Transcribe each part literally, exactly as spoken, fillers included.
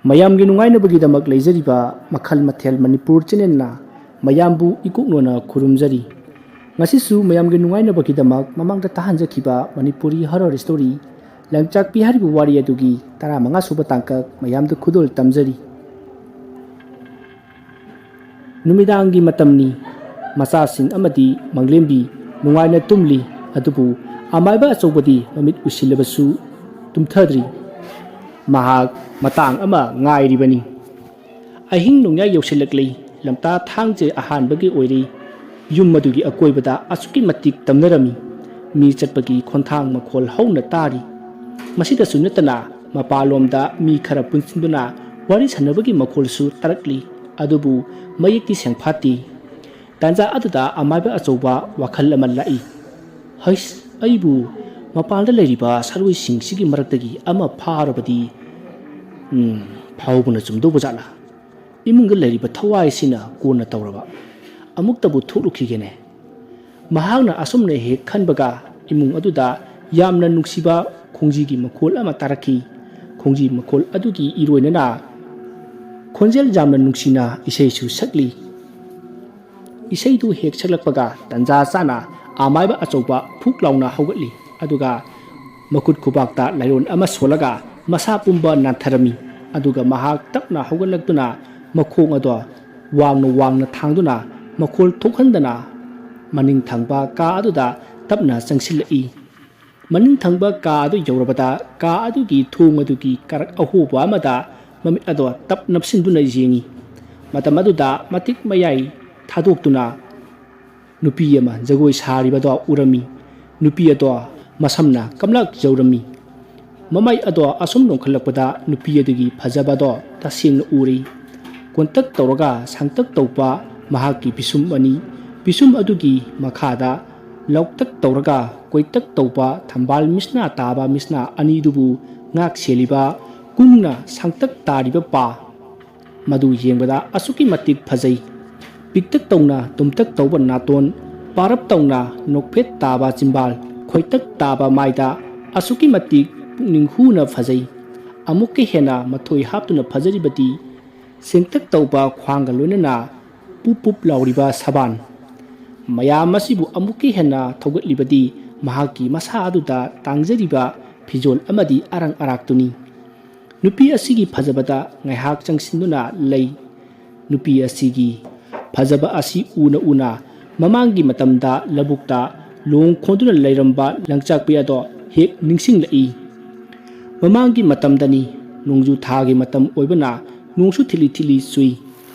ꯃꯌꯥꯝꯒꯤ ꯅꯨꯡꯉꯥꯏꯅꯕꯒꯤꯗꯃꯛ ꯂꯩꯖꯔꯤꯕ ꯃꯈꯜ ꯃꯊꯦꯜ ꯃꯅꯤꯄꯨꯔ ꯆꯦꯅꯦꯜꯅ ꯃꯌꯥꯝꯕꯨ ꯏꯀꯣꯛꯅꯣꯅ ꯈꯨꯔꯨꯝꯖꯔꯤ꯫ ꯉꯁꯤꯁꯨ ꯃꯌꯥꯝꯒꯤ ꯅꯨꯡꯉꯥꯏꯅꯕꯒꯤꯗꯃꯛ ꯃꯃꯥꯡꯗ ꯇꯥꯍꯟꯖꯈꯤꯕ ꯃꯅꯤꯄꯨꯔꯤ ꯍꯣꯔꯔ ꯁ꯭ꯇꯣꯔꯤ ꯂꯪꯆꯥꯛꯄꯤ ꯍꯥꯏꯔꯤꯕ ꯋꯥꯔꯤ ꯑꯗꯨꯒꯤ ꯇꯔꯥꯃꯉꯥ ꯁꯨꯕ ꯇꯥꯡꯀꯛ ꯃꯌꯥꯝꯗ ꯈꯨꯗꯣꯜ ꯇꯝꯖꯔꯤ꯫ ꯅꯨꯃꯤꯗꯥꯡꯒꯤ ꯃꯇꯝꯅꯤ꯫ ꯃꯆꯥꯁꯤꯡ ꯑꯃꯗꯤ ꯃꯪꯂꯦꯝꯕꯤ ꯅꯨꯡꯉꯥꯏꯅ ꯇꯨꯝꯂꯤ꯫ ꯑꯗꯨꯕꯨ ꯑꯃꯥꯏꯕ ꯑꯆꯧꯕꯗꯤ ꯃꯃꯤꯠ ꯎꯏꯁꯤꯜꯂꯕꯁꯨ ꯇꯨꯝꯊꯗ꯭ꯔꯤ꯫ ꯃꯍꯥꯛ ꯃꯇꯥꯡ ꯑꯃ ꯉꯥꯏꯔꯤꯕꯅꯤ꯫ ꯑꯍꯤꯡ ꯅꯣꯡꯌꯥꯏ ꯌꯧꯁꯤꯜꯂꯛꯂꯤ꯫ ꯂꯝꯇꯥ ꯊꯥꯡꯖ ꯑꯍꯥꯟꯕꯒꯤ ꯑꯣꯏꯔꯤ꯫ ꯌꯨꯝ ꯑꯗꯨꯒꯤ ꯑꯀꯣꯏꯕꯗ ꯑꯁꯨꯛꯀꯤ ꯃꯇꯤꯛ ꯇꯝꯅꯔꯝꯃꯤ꯫ ꯃꯤ ꯆꯠꯄꯒꯤ ꯈꯣꯟꯊꯥꯡ ꯃꯈꯣꯜ ꯍꯧꯅ ꯇꯥꯔꯤ꯫ ꯃꯁꯤꯗꯁꯨ ꯅꯠꯇꯅ ꯃꯄꯥꯟꯂꯣꯝꯗ ꯃꯤ ꯈꯔ ꯄꯨꯟꯁꯤꯟꯗꯨꯅ ꯋꯥꯔꯤ ꯁꯥꯟꯅꯕꯒꯤ ꯃꯈꯣꯜꯁꯨ ꯇꯥꯔꯛꯂꯤ꯫ ꯑꯗꯨꯕꯨ ꯃꯌꯦꯛꯇꯤ ꯁꯦꯡꯐꯥꯠꯇꯦ꯫ ꯇꯥꯟꯖꯥ ꯑꯗꯨꯗ ꯑꯃꯥꯏꯕ ꯑꯆꯧꯕ ꯋꯥꯈꯜ ꯑꯃ ꯂꯥꯛꯏ꯫ "ꯍꯩꯁ, ꯑꯩꯕꯨ ꯃꯄꯥꯟꯗ ꯂꯩꯔꯤꯕ ꯁꯥꯔꯣꯏꯁꯤꯡꯁꯤꯒꯤ ꯃꯔꯛꯇꯒꯤ ꯑꯃ ꯐꯥꯔꯕꯗꯤ, ꯎꯝ, ꯐꯥꯎꯕꯅ ꯆꯨꯝꯗꯧꯕ ꯖꯥꯠꯂꯥ? ꯏꯃꯨꯡꯗ ꯂꯩꯔꯤꯕ ꯊꯋꯥꯏꯁꯤꯅ ꯀꯣꯟꯅ ꯇꯧꯔꯕ꯫ ꯑꯃꯨꯛꯇꯕꯨ ꯊꯣꯛꯂꯨꯈꯤꯒꯦꯅꯦ꯫" ꯃꯍꯥꯛꯅ ꯑꯁꯨꯝꯅ ꯍꯦꯛ ꯈꯟꯕꯒ ꯏꯃꯨꯡ ꯑꯗꯨꯗ ꯌꯥꯝꯅ ꯅꯨꯡꯁꯤꯕ ꯈꯣꯡꯖꯤꯒꯤ ꯃꯈꯣꯜ ꯑꯃ ꯇꯥꯔꯛꯈꯤ꯫ ꯈꯣꯡꯖꯤ ꯃꯈꯣꯜ ꯑꯗꯨꯒꯤ ꯏꯔꯣꯏꯅꯅ ꯈꯣꯟꯖꯦꯜ ꯌꯥꯝꯅ ꯅꯨꯡꯁꯤꯅ ꯏꯁꯩꯁꯨ ꯁꯛꯂꯤ꯫ ꯏꯁꯩꯗꯨ ꯍꯦꯛ ꯁꯛꯂꯛꯄꯒ ꯇꯟꯖꯥ ꯆꯥꯅ ꯑꯃꯥꯏꯕ ꯑꯆꯧꯕ ꯐꯨꯛ ꯂꯥꯎꯅ ꯍꯧꯒꯠꯂꯤ꯫ ꯑꯗꯨꯒ ꯃꯈꯨꯠ ꯈꯨꯕꯥꯛꯇ ꯂꯥꯏꯑꯣꯟ ꯑꯃ ꯁꯣꯜꯂꯒ ꯃꯁꯥ ꯄꯨꯝꯕ ꯅꯥꯟꯊꯔꯝꯃꯤ꯫ ꯑꯗꯨꯒ ꯃꯍꯥꯛ ꯇꯞꯅ ꯍꯧꯒꯠꯂꯛꯇꯨꯅ ꯃꯈꯣꯡ ꯑꯗꯣ ꯋꯥꯡꯅ ꯋꯥꯡꯅ ꯊꯥꯡꯗꯨꯅ ꯃꯈꯣꯜ ꯊꯣꯛꯍꯟꯗꯅ ꯃꯅꯤꯡ ꯊꯪꯕ ꯀꯥ ꯑꯗꯨꯗ ꯇꯞꯅ ꯆꯪꯁꯤꯜꯂꯛꯏ꯫ ꯃꯅꯤꯡ ꯊꯪꯕ ꯀꯥ ꯑꯗꯨ ꯌꯧꯔꯕꯗ ꯀꯥ ꯑꯗꯨꯒꯤ ꯊꯣꯡ ꯑꯗꯨꯒꯤ ꯀꯥꯔꯛ ꯑꯍꯣꯕ ꯑꯃꯗ ꯃꯃꯤꯠ ꯑꯗꯣ ꯇꯞ ꯅꯞꯁꯤꯟꯗꯨꯅ ꯌꯦꯡꯏ꯫ ꯃꯇꯝ ꯑꯗꯨꯗ ꯃꯇꯤꯛ ꯃꯌꯥꯏ ꯊꯥꯗꯣꯛꯇꯨꯅ ꯅꯨꯄꯤ ꯑꯃ ꯖꯒꯣꯏ ꯁꯥꯔꯤꯕꯗꯣ ꯎꯔꯝꯃꯤ꯫ ꯅꯨꯄꯤ ꯑꯗꯣ ꯃꯁꯝꯅ ꯀꯝꯂꯛ ꯌꯧꯔꯝꯃꯤ꯫ ꯃꯃꯥꯏ ꯑꯗꯣ ꯑꯁꯨꯝ ꯅꯣꯡꯈꯠꯂꯛꯄꯗ ꯅꯨꯄꯤ ꯑꯗꯨꯒꯤ ꯐꯖꯕꯗꯣ ꯇꯁꯦꯡꯅ ꯎꯔꯤ꯫ ꯀꯣꯟꯇꯛ ꯇꯧꯔꯒ ꯁꯥꯡꯇꯛ ꯇꯧꯕ ꯃꯍꯥꯛꯀꯤ ꯄꯤꯁꯨꯝ ꯑꯅꯤ, ꯄꯤꯁꯨꯝ ꯑꯗꯨꯒꯤ ꯃꯈꯥꯗ ꯂꯧꯇꯛ ꯇꯧꯔꯒ ꯀꯣꯏꯇꯛ ꯇꯧꯕ ꯊꯝꯕꯥꯜ ꯃꯤꯁꯅꯥ ꯇꯥꯕ ꯃꯤꯁꯅꯥ ꯑꯅꯤꯗꯨꯕꯨ ꯉꯥꯛ ꯁꯦꯜꯂꯤꯕ ꯀꯨꯡꯅ ꯁꯥꯡꯇꯛ ꯇꯥꯔꯤꯕ ꯄꯥ꯫ ꯃꯗꯨ ꯌꯦꯡꯕꯗ ꯑꯁꯨꯛꯀꯤ ꯃꯇꯤꯛ ꯐꯖꯩ꯫ ꯄꯤꯛꯇꯛ ꯇꯧꯅ ꯇꯨꯝꯇꯛ ꯇꯧꯕ ꯅꯥꯇꯣꯟ, ꯄꯥꯔꯞ ꯇꯧꯅ ꯅꯣꯛꯐꯦꯠ ꯇꯥꯕ ꯆꯤꯝꯕꯥꯜ, ꯈꯣꯏꯇꯛ ꯇꯥꯕ ꯃꯥꯏꯗ ꯑꯁꯨꯛꯀꯤ ꯃꯇꯤꯛ ꯄꯨꯛꯅꯤꯡ ꯍꯨꯅ ꯐꯖꯩ꯫ ꯑꯃꯨꯛꯀ ꯍꯦꯟꯅ ꯃꯊꯣꯏ ꯍꯥꯞꯇꯨꯅ ꯐꯖꯔꯤꯕꯗꯤ ꯁꯦꯡꯇꯛ ꯇꯧꯕ ꯈ꯭ꯋꯥꯡꯒ ꯂꯣꯏꯅꯅ ꯄꯨꯞ ꯄꯨꯞ ꯂꯥꯎꯔꯤꯕ ꯁꯕꯥꯟ꯫ ꯃꯌꯥꯝ ꯑꯁꯤꯕꯨ ꯑꯃꯨꯛꯀ ꯍꯦꯟꯅ ꯊꯧꯒꯠꯂꯤꯕꯗꯤ ꯃꯍꯥꯛꯀꯤ ꯃꯁꯥ ꯑꯗꯨꯗ ꯇꯥꯡꯖꯔꯤꯕ ꯐꯤꯖꯣꯜ ꯑꯃꯗꯤ ꯑꯔꯪ ꯑꯔꯥꯛꯇꯨꯅꯤ꯫ ꯅꯨꯄꯤ ꯑꯁꯤꯒꯤ ꯐꯖꯕꯗ ꯉꯥꯏꯍꯥꯛ ꯆꯪꯁꯤꯟꯗꯨꯅ ꯂꯩ꯫ ꯅꯨꯄꯤ ꯑꯁꯤꯒꯤ ꯐꯖꯕ ꯑꯁꯤ ꯎꯅ ꯎꯅ ꯃꯃꯥꯡꯒꯤ ꯃꯇꯝꯗ ꯂꯧꯕꯨꯛꯇ ꯂꯣꯡ ꯈꯣꯟꯗꯨꯅ ꯂꯩꯔꯝꯕ ꯂꯪꯆꯥꯛꯄꯤ ꯑꯗꯣ ꯍꯦꯛ ꯅꯤꯡꯁꯤꯡꯂꯛꯏ꯫ ꯃꯃꯥꯡꯒꯤ ꯃꯇꯝꯗꯅꯤ, ꯅꯣꯡꯖꯨ ꯊꯥꯒꯤ ꯃꯇꯝ ꯑꯣꯏꯕꯅ ꯅꯣꯡꯁꯨ ꯊꯤꯠꯂꯤ ꯊꯤꯠꯂꯤ ꯆꯨꯏ꯫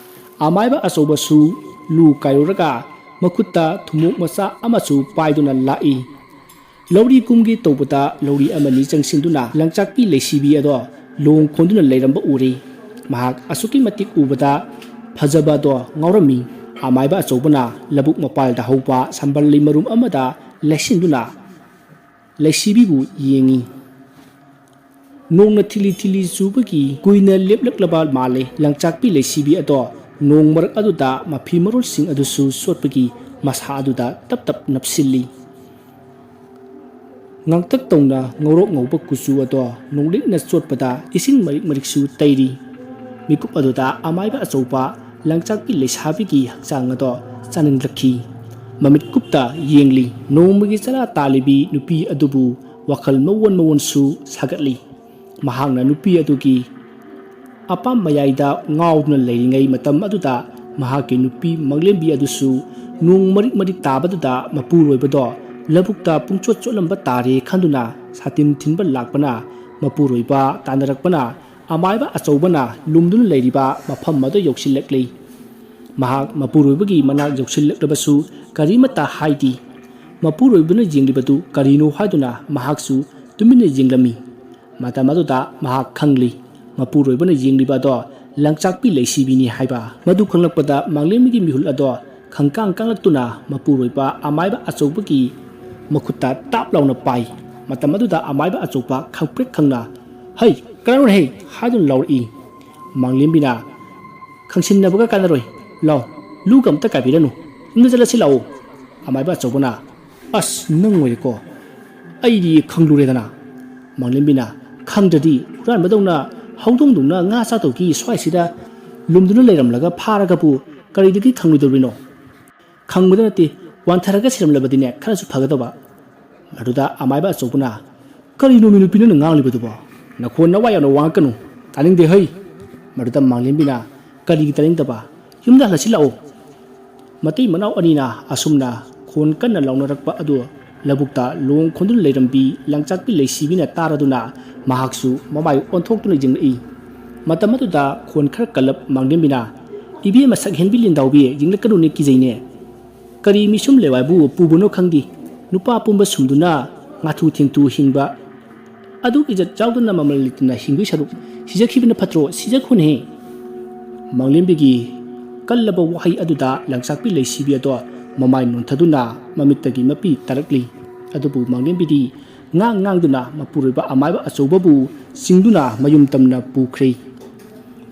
ꯑꯃꯥꯏꯕ ꯑꯆꯧꯕꯁꯨ ꯂꯨ ꯀꯥꯏꯔꯨꯔꯒ ꯃꯈꯨꯠꯇ ꯊꯨꯝꯃꯣꯛ ꯃꯆꯥ ꯑꯃꯁꯨ ꯄꯥꯏꯗꯨꯅ ꯂꯥꯛꯏ꯫ ꯂꯧꯔꯤ ꯀꯨꯝꯒꯦ ꯇꯧꯕꯗ ꯂꯧꯔꯤ ꯑꯃꯅꯤ ꯆꯪꯁꯤꯟꯗꯨꯅ ꯂꯪꯆꯥꯛꯄꯤ ꯂꯩꯁꯤꯕꯤ ꯑꯗꯣ ꯂꯣꯡ ꯈꯣꯟꯗꯨꯅ ꯂꯩꯔꯝꯕ ꯎꯔꯦ꯫ ꯃꯍꯥꯛ ꯑꯁꯨꯛꯀꯤ ꯃꯇꯤꯛ ꯎꯕꯗ ꯐꯖꯕ ꯑꯗꯣ ꯉꯥꯎꯔꯝꯃꯤ꯫ ꯑꯃꯥꯏꯕ ꯑꯆꯧꯕꯅ ꯂꯧꯕꯨꯛ ꯃꯄꯥꯜꯗ ꯍꯧꯕ ꯁꯝꯕꯜ ꯂꯩ ꯃꯔꯨꯝ ꯑꯃꯗ ꯂꯩꯁꯤꯟꯗꯨꯅ ꯂꯩꯁꯤꯕꯤꯕꯨ ꯌꯦꯡꯉꯤ꯫ ꯅꯣꯡꯅ ꯊꯤꯂꯤ ꯊꯤꯂꯤ ꯆꯨꯕꯒꯤ ꯀꯨꯏꯅ ꯂꯦꯞꯂꯛꯂꯕ ꯃꯥꯜꯂꯦ꯫ ꯂꯪꯆꯥꯛꯄꯤ ꯂꯩꯁꯤꯕꯤ ꯑꯗꯣ ꯅꯣꯡ ꯃꯔꯛ ꯑꯗꯨꯗ ꯃꯐꯤ ꯃꯔꯣꯜꯁꯤꯡ ꯑꯗꯨꯁꯨ ꯆꯣꯠꯄꯒꯤ ꯃꯁꯥ ꯑꯗꯨꯗ ꯇꯞ ꯇꯞ ꯅꯞꯁꯤꯜꯂꯤ꯫ ꯉꯥꯡꯇꯛ ꯇꯧꯅ ꯉꯧꯔꯣꯛ ꯉꯧꯕ ꯀꯨꯆꯨ ꯑꯗꯣ ꯅꯣꯡꯂꯤꯛꯅ ꯆꯣꯠꯄꯗ ꯏꯁꯤꯡ ꯃꯔꯤꯛ ꯃꯔꯤꯛꯁꯨ ꯇꯩꯔꯤ꯫ ꯃꯤꯀꯨꯞ ꯑꯗꯨꯗ ꯑꯃꯥꯏꯕ ꯑꯆꯧꯕ ꯂꯪꯆꯥꯛꯄꯤ ꯂꯩꯁꯥꯕꯤꯒꯤ ꯍꯛꯆꯥꯡ ꯑꯗꯣ ꯆꯥꯅꯤꯡꯂꯛꯈꯤ꯫ ꯃꯃꯤꯠ ꯀꯨꯞꯇ ꯌꯦꯡꯂꯤ꯫ ꯅꯣꯡꯃꯒꯤ ꯆꯔꯥ ꯇꯥꯜꯂꯤꯕꯤ ꯅꯨꯄꯤ ꯑꯗꯨꯕꯨ ꯋꯥꯈꯜ ꯃꯑꯣꯟ ꯃꯑꯣꯟꯁꯨ ꯁꯥꯒꯠꯂꯤ꯫ ꯃꯍꯥꯛꯅ ꯅꯨꯄꯤ ꯑꯗꯨꯒꯤ ꯑꯄꯥꯝ ꯃꯌꯥꯏꯗ ꯉꯥꯎꯗꯨꯅ ꯂꯩꯔꯤꯉꯩ ꯃꯇꯝ ꯑꯗꯨꯗ ꯃꯍꯥꯛꯀꯤ ꯅꯨꯄꯤ ꯃꯪꯂꯦꯝꯕꯤ ꯑꯗꯨꯁꯨ ꯅꯣꯡ ꯃꯔꯤꯛ ꯃꯔꯤꯛ ꯇꯥꯕꯗꯨꯗ ꯃꯄꯨꯔꯣꯏꯕꯗꯣ ꯂꯧꯕꯨꯛꯇ ꯄꯨꯡꯆꯣꯠ ꯆꯣꯠꯂꯝꯕ ꯇꯥꯔꯦ ꯈꯟꯗꯨꯅ ꯁꯥꯇꯤꯟ ꯊꯤꯟꯕ ꯂꯥꯛꯄꯅ ꯃꯄꯨꯔꯣꯏꯕ ꯇꯥꯟꯅꯔꯛꯄꯅ ꯑꯃꯥꯏꯕ ꯑꯆꯧꯕꯅ ꯂꯨꯝꯗꯨꯅ ꯂꯩꯔꯤꯕ ꯃꯐꯝ ꯑꯗꯨ ꯌꯧꯁꯤꯜꯂꯛꯂꯤ꯫ ꯃꯍꯥꯛ ꯃꯄꯨꯔꯣꯏꯕꯒꯤ ꯃꯅꯥꯛ ꯌꯧꯁꯤꯜꯂꯛꯂꯕꯁꯨ ꯀꯔꯤꯃꯠꯇ ꯍꯥꯏꯗꯦ꯫ ꯃꯄꯨꯔꯣꯏꯕꯅ ꯌꯦꯡꯂꯤꯕꯗꯨ ꯀꯔꯤꯅꯣ ꯍꯥꯏꯗꯨꯅ ꯃꯍꯥꯛꯁꯨ ꯇꯨꯃꯤꯟꯅ ꯌꯦꯡꯂꯝꯃꯤ꯫ ꯃꯇꯝ ꯑꯗꯨꯗ ꯃꯍꯥꯛ ꯈꯪꯂꯤ, ꯃꯄꯨꯔꯣꯏꯕꯅ ꯌꯦꯡꯂꯤꯕ ꯑꯗꯣ ꯂꯪꯆꯥꯛꯄꯤ ꯂꯩꯁꯤꯕꯤꯅꯤ ꯍꯥꯏꯕ꯫ ꯃꯗꯨ ꯈꯪꯂꯛꯄꯗ ꯃꯥꯡꯂꯦꯝꯕꯤꯒꯤ ꯃꯤꯍꯨꯜ ꯑꯗꯣ ꯈꯪꯀꯥꯡ ꯀꯥꯡꯂꯛꯇꯨꯅ ꯃꯄꯨꯔꯣꯏꯕ ꯑꯃꯥꯏꯕ ꯑꯆꯧꯕꯒꯤ ꯃꯈꯨꯠꯇ ꯇꯥꯞ ꯂꯥꯎꯅ ꯄꯥꯏ꯫ ꯃꯇꯝ ꯑꯗꯨꯗ ꯑꯃꯥꯏꯕ ꯑꯆꯧꯕ ꯈꯪꯄ꯭ꯔꯦꯛ ꯈꯪꯅ, "ꯍꯩ, ꯀꯅꯥꯅꯣ ꯍꯩ?" ꯍꯥꯏꯗꯨꯅ ꯂꯥꯎꯔꯛꯏ꯫ ꯃꯥꯡꯂꯦꯝꯕꯤꯅ, "ꯈꯪꯁꯤꯟꯅꯕꯒ ꯀꯥꯟꯅꯔꯣꯏ, ꯂꯥꯎ, ꯂꯨꯒ ꯑꯝꯇ ꯀꯥꯏꯕꯤꯔꯅꯨ, ꯏꯪꯅ ꯆꯠꯂꯁꯤ ꯂꯥꯛꯑꯣ꯫" ꯑꯃꯥꯏꯕ ꯑꯆꯧꯕꯅ, "ꯑꯁ, ꯅꯪ ꯑꯣꯏꯔꯦꯀꯣ, ꯑꯩꯗꯤ ꯈꯪꯂꯨꯔꯦꯗꯅ꯫" ꯃꯥꯡꯂꯦꯝꯕꯤꯅ, ꯈꯪꯗ꯭ꯔꯗꯤ ꯍꯨꯔꯥꯟꯕꯗꯧꯅ ꯍꯧꯗꯣꯡꯗꯧꯅ ꯉꯥ ꯆꯥꯗꯧꯒꯤ ꯁ꯭ꯋꯥꯏꯁꯤꯗ ꯂꯨꯝꯗꯨꯅ ꯂꯩꯔꯝꯂꯒ ꯐꯥꯔꯒꯕꯨ ꯀꯔꯤꯗꯒꯤ ꯈꯪꯂꯣꯏꯗꯧꯔꯤꯅꯣ? ꯈꯪꯕꯗ ꯅꯠꯇꯦ, ꯋꯥꯟꯊꯔꯒ ꯁꯤꯔꯝꯂꯕꯗꯤꯅꯦ ꯈꯔꯁꯨ ꯐꯒꯗꯕ꯫ ꯃꯗꯨꯗ ꯑꯃꯥꯏꯕ ꯑꯆꯧꯕꯅ, "ꯀꯔꯤꯅꯣ ꯃꯤ ꯅꯨꯄꯤ ꯅꯪꯅ ꯉꯥꯡꯂꯤꯕꯗꯨꯕꯣ? ꯅꯈꯣꯟ ꯅꯋꯥ ꯌꯥꯝꯅ ꯋꯥꯡꯉꯛꯀꯅꯨ, ꯇꯥꯅꯤꯡꯗꯦ ꯍꯩ!" ꯃꯗꯨꯗ ꯃꯥꯡꯂꯦꯝꯕꯤꯅ, "ꯀꯔꯤꯒꯤ ꯇꯥꯅꯤꯡꯗꯕ? ꯌꯨꯝꯗ ꯍꯜꯂꯁꯤ ꯂꯥꯛꯑꯣ!" ꯃꯇꯩ ꯃꯅꯥꯎ ꯑꯅꯤꯅ ꯑꯁꯨꯝꯅ ꯈꯣꯟ ꯀꯟꯅ ꯂꯥꯎꯅꯔꯛꯄ ꯑꯗꯨ ꯂꯧꯕꯨꯛꯇ ꯂꯣꯡ ꯈꯣꯟꯗꯨꯅ ꯂꯩꯔꯝꯕꯤ ꯂꯪꯆꯥꯛꯄꯤ ꯂꯩꯁꯤꯕꯤꯅ ꯇꯥꯔꯗꯨꯅ ꯃꯍꯥꯛꯁꯨ ꯃꯃꯥꯏ ꯑꯣꯟꯊꯣꯛꯇꯨꯅ ꯌꯦꯡꯂꯛꯏ꯫ ꯃꯇꯝ ꯑꯗꯨꯗ ꯈꯣꯟ ꯈꯔ ꯀꯜꯂꯞ ꯃꯥꯡꯂꯦꯝꯕꯤꯅ, "ꯏꯕꯦꯝꯃ ꯁꯛ ꯍꯦꯟꯕꯤ ꯂꯤꯟꯗꯥꯎꯕꯤ, ꯌꯦꯡꯂꯛꯀꯅꯨꯅꯦ, ꯀꯤꯖꯩꯅꯦ꯫ ꯀꯔꯤ ꯃꯤꯁꯨꯝ ꯂꯩꯋꯥꯏꯕꯨ ꯄꯨꯕꯅꯣ ꯈꯪꯗꯦ꯫ ꯅꯨꯄꯥ ꯄꯨꯝꯕ ꯁꯨꯝꯗꯨꯅ ꯉꯥꯊꯨ ꯊꯦꯡꯊꯨ ꯍꯤꯡꯕ ꯑꯗꯨ ꯏꯖꯠ ꯌꯥꯎꯗꯅ ꯃꯃꯜ ꯂꯩꯇꯅ ꯍꯤꯡꯗꯣꯏ ꯁꯔꯨꯛ ꯁꯤꯖꯈꯤꯕꯅ ꯐꯠꯇ꯭ꯔꯣ? ꯁꯤꯖꯈꯣꯅꯦꯍꯦ!" ꯃꯥꯡꯂꯦꯝꯕꯤꯒꯤ ꯀꯜꯂꯕ ꯋꯥꯍꯩ ꯑꯗꯨꯗ ꯂꯪꯆꯥꯛꯄꯤ ꯂꯩꯁꯤꯕꯤ ꯑꯗꯣ ꯃꯃꯥꯏ ꯅꯣꯟꯊꯗꯨꯅ ꯃꯃꯤꯠꯇꯒꯤ ꯃꯄꯤ ꯇꯥꯔꯛꯂꯤ꯫ ꯑꯗꯨꯕꯨ ꯃꯥꯡꯂꯦꯝꯕꯤꯗꯤ ꯉꯥꯡ ꯉꯥꯡꯗꯨꯅ ꯃꯄꯨꯔꯣꯏꯕ ꯑꯃꯥꯏꯕ ꯑꯆꯧꯕꯕꯨ ꯆꯤꯡꯗꯨꯅ ꯃꯌꯨꯝ ꯇꯝꯅ ꯄꯨꯈ꯭ꯔꯦ꯫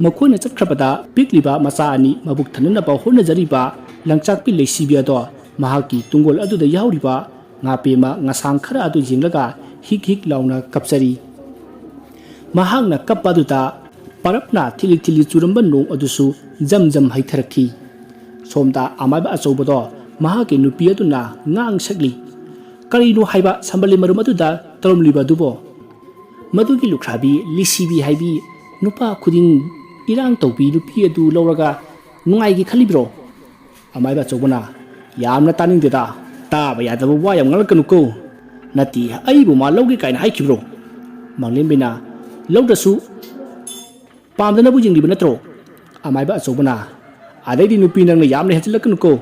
ꯃꯈꯣꯏꯅ ꯆꯠꯈ꯭ꯔꯕꯗ ꯄꯤꯛꯂꯤꯕ ꯃꯆꯥ ꯑꯅꯤ ꯃꯕꯨꯛ ꯊꯟꯅꯅꯕ ꯍꯣꯠꯅꯖꯔꯤꯕ ꯂꯪꯆꯥꯛꯄꯤ ꯂꯩꯁꯤꯕꯤ ꯑꯗꯣ ꯃꯍꯥꯛꯀꯤ ꯇꯨꯡꯒꯣꯜ ꯑꯗꯨꯗ ꯌꯥꯎꯔꯤꯕ ꯉꯥꯄꯦꯝꯃ ꯉꯁꯥꯡ ꯈꯔ ꯑꯗꯨ ꯌꯦꯡꯂꯒ ꯍꯤꯛ ꯍꯤꯛ ꯂꯥꯎꯅ ꯀꯞꯆꯔꯤ꯫ ꯃꯍꯥꯛꯅ ꯀꯞꯄ ꯑꯗꯨꯗ ꯄꯔꯞꯅ ꯊꯤꯂꯤ ꯊꯤꯂꯤ ꯆꯨꯔꯝꯕ ꯅꯣꯡ ꯑꯗꯨꯁꯨ ꯖꯝ ꯖꯝ ꯍꯩꯊꯔꯛꯈꯤ꯫ ꯁꯣꯝꯗ ꯑꯃꯥꯏꯕ ꯑꯆꯧꯕꯗꯣ ꯃꯍꯥꯛꯀꯤ ꯅꯨꯄꯤ ꯑꯗꯨꯅ ꯉꯥꯡ ꯁꯛꯂꯤ꯫ "ꯀꯔꯤꯅꯣ ꯍꯥꯏꯕ ꯁꯝꯕꯜꯂꯤ ꯃꯔꯨꯝ ꯑꯗꯨꯗ ꯇꯧꯔꯝꯂꯤꯕ ꯑꯗꯨꯕꯣ? ꯃꯗꯨꯒꯤ ꯂꯨꯈ꯭ꯔꯥꯕꯤ ꯂꯤꯁꯤꯕꯤ ꯍꯥꯏꯕꯤ ꯅꯨꯄꯥ ꯈꯨꯗꯤꯡ ꯏꯔꯥꯡ ꯇꯧꯕꯤ ꯅꯨꯄꯤ ꯑꯗꯨ ꯂꯧꯔꯒ ꯅꯨꯡꯉꯥꯏꯒꯦ ꯈꯜꯂꯤꯕ꯭ꯔꯣ?" ꯑꯃꯥꯏꯕ ꯑꯆꯧꯕꯅ, "ꯌꯥꯝꯅ ꯇꯥꯅꯤꯡꯗꯦꯗ, ꯇꯥꯕ ꯌꯥꯗꯕ ꯋꯥ ꯌꯥꯝ ꯉꯥꯡꯂꯛꯀꯅꯨꯀꯣ꯫ ꯅꯠꯇꯦ, ꯑꯩꯕꯨ ꯃꯥ ꯂꯧꯒꯦ ꯀꯥꯏꯅ ꯍꯥꯏꯈꯤꯕ꯭ꯔꯣ?" ꯃꯥꯡꯂꯦꯝꯕꯤꯅ, "ꯂꯧꯗ꯭ꯔꯁꯨ ꯄꯥꯝꯗꯅꯕꯨ ꯌꯦꯡꯂꯤꯕ ꯅꯠꯇ꯭ꯔꯣ?" ꯑꯃꯥꯏꯕ ꯑꯆꯧꯕꯅ, "ꯑꯗꯩꯗꯤ ꯅꯨꯄꯤ ꯅꯪꯅ ꯌꯥꯝꯅ ꯍꯦꯟꯖꯤꯜꯂꯛꯀꯅꯨꯀꯣ,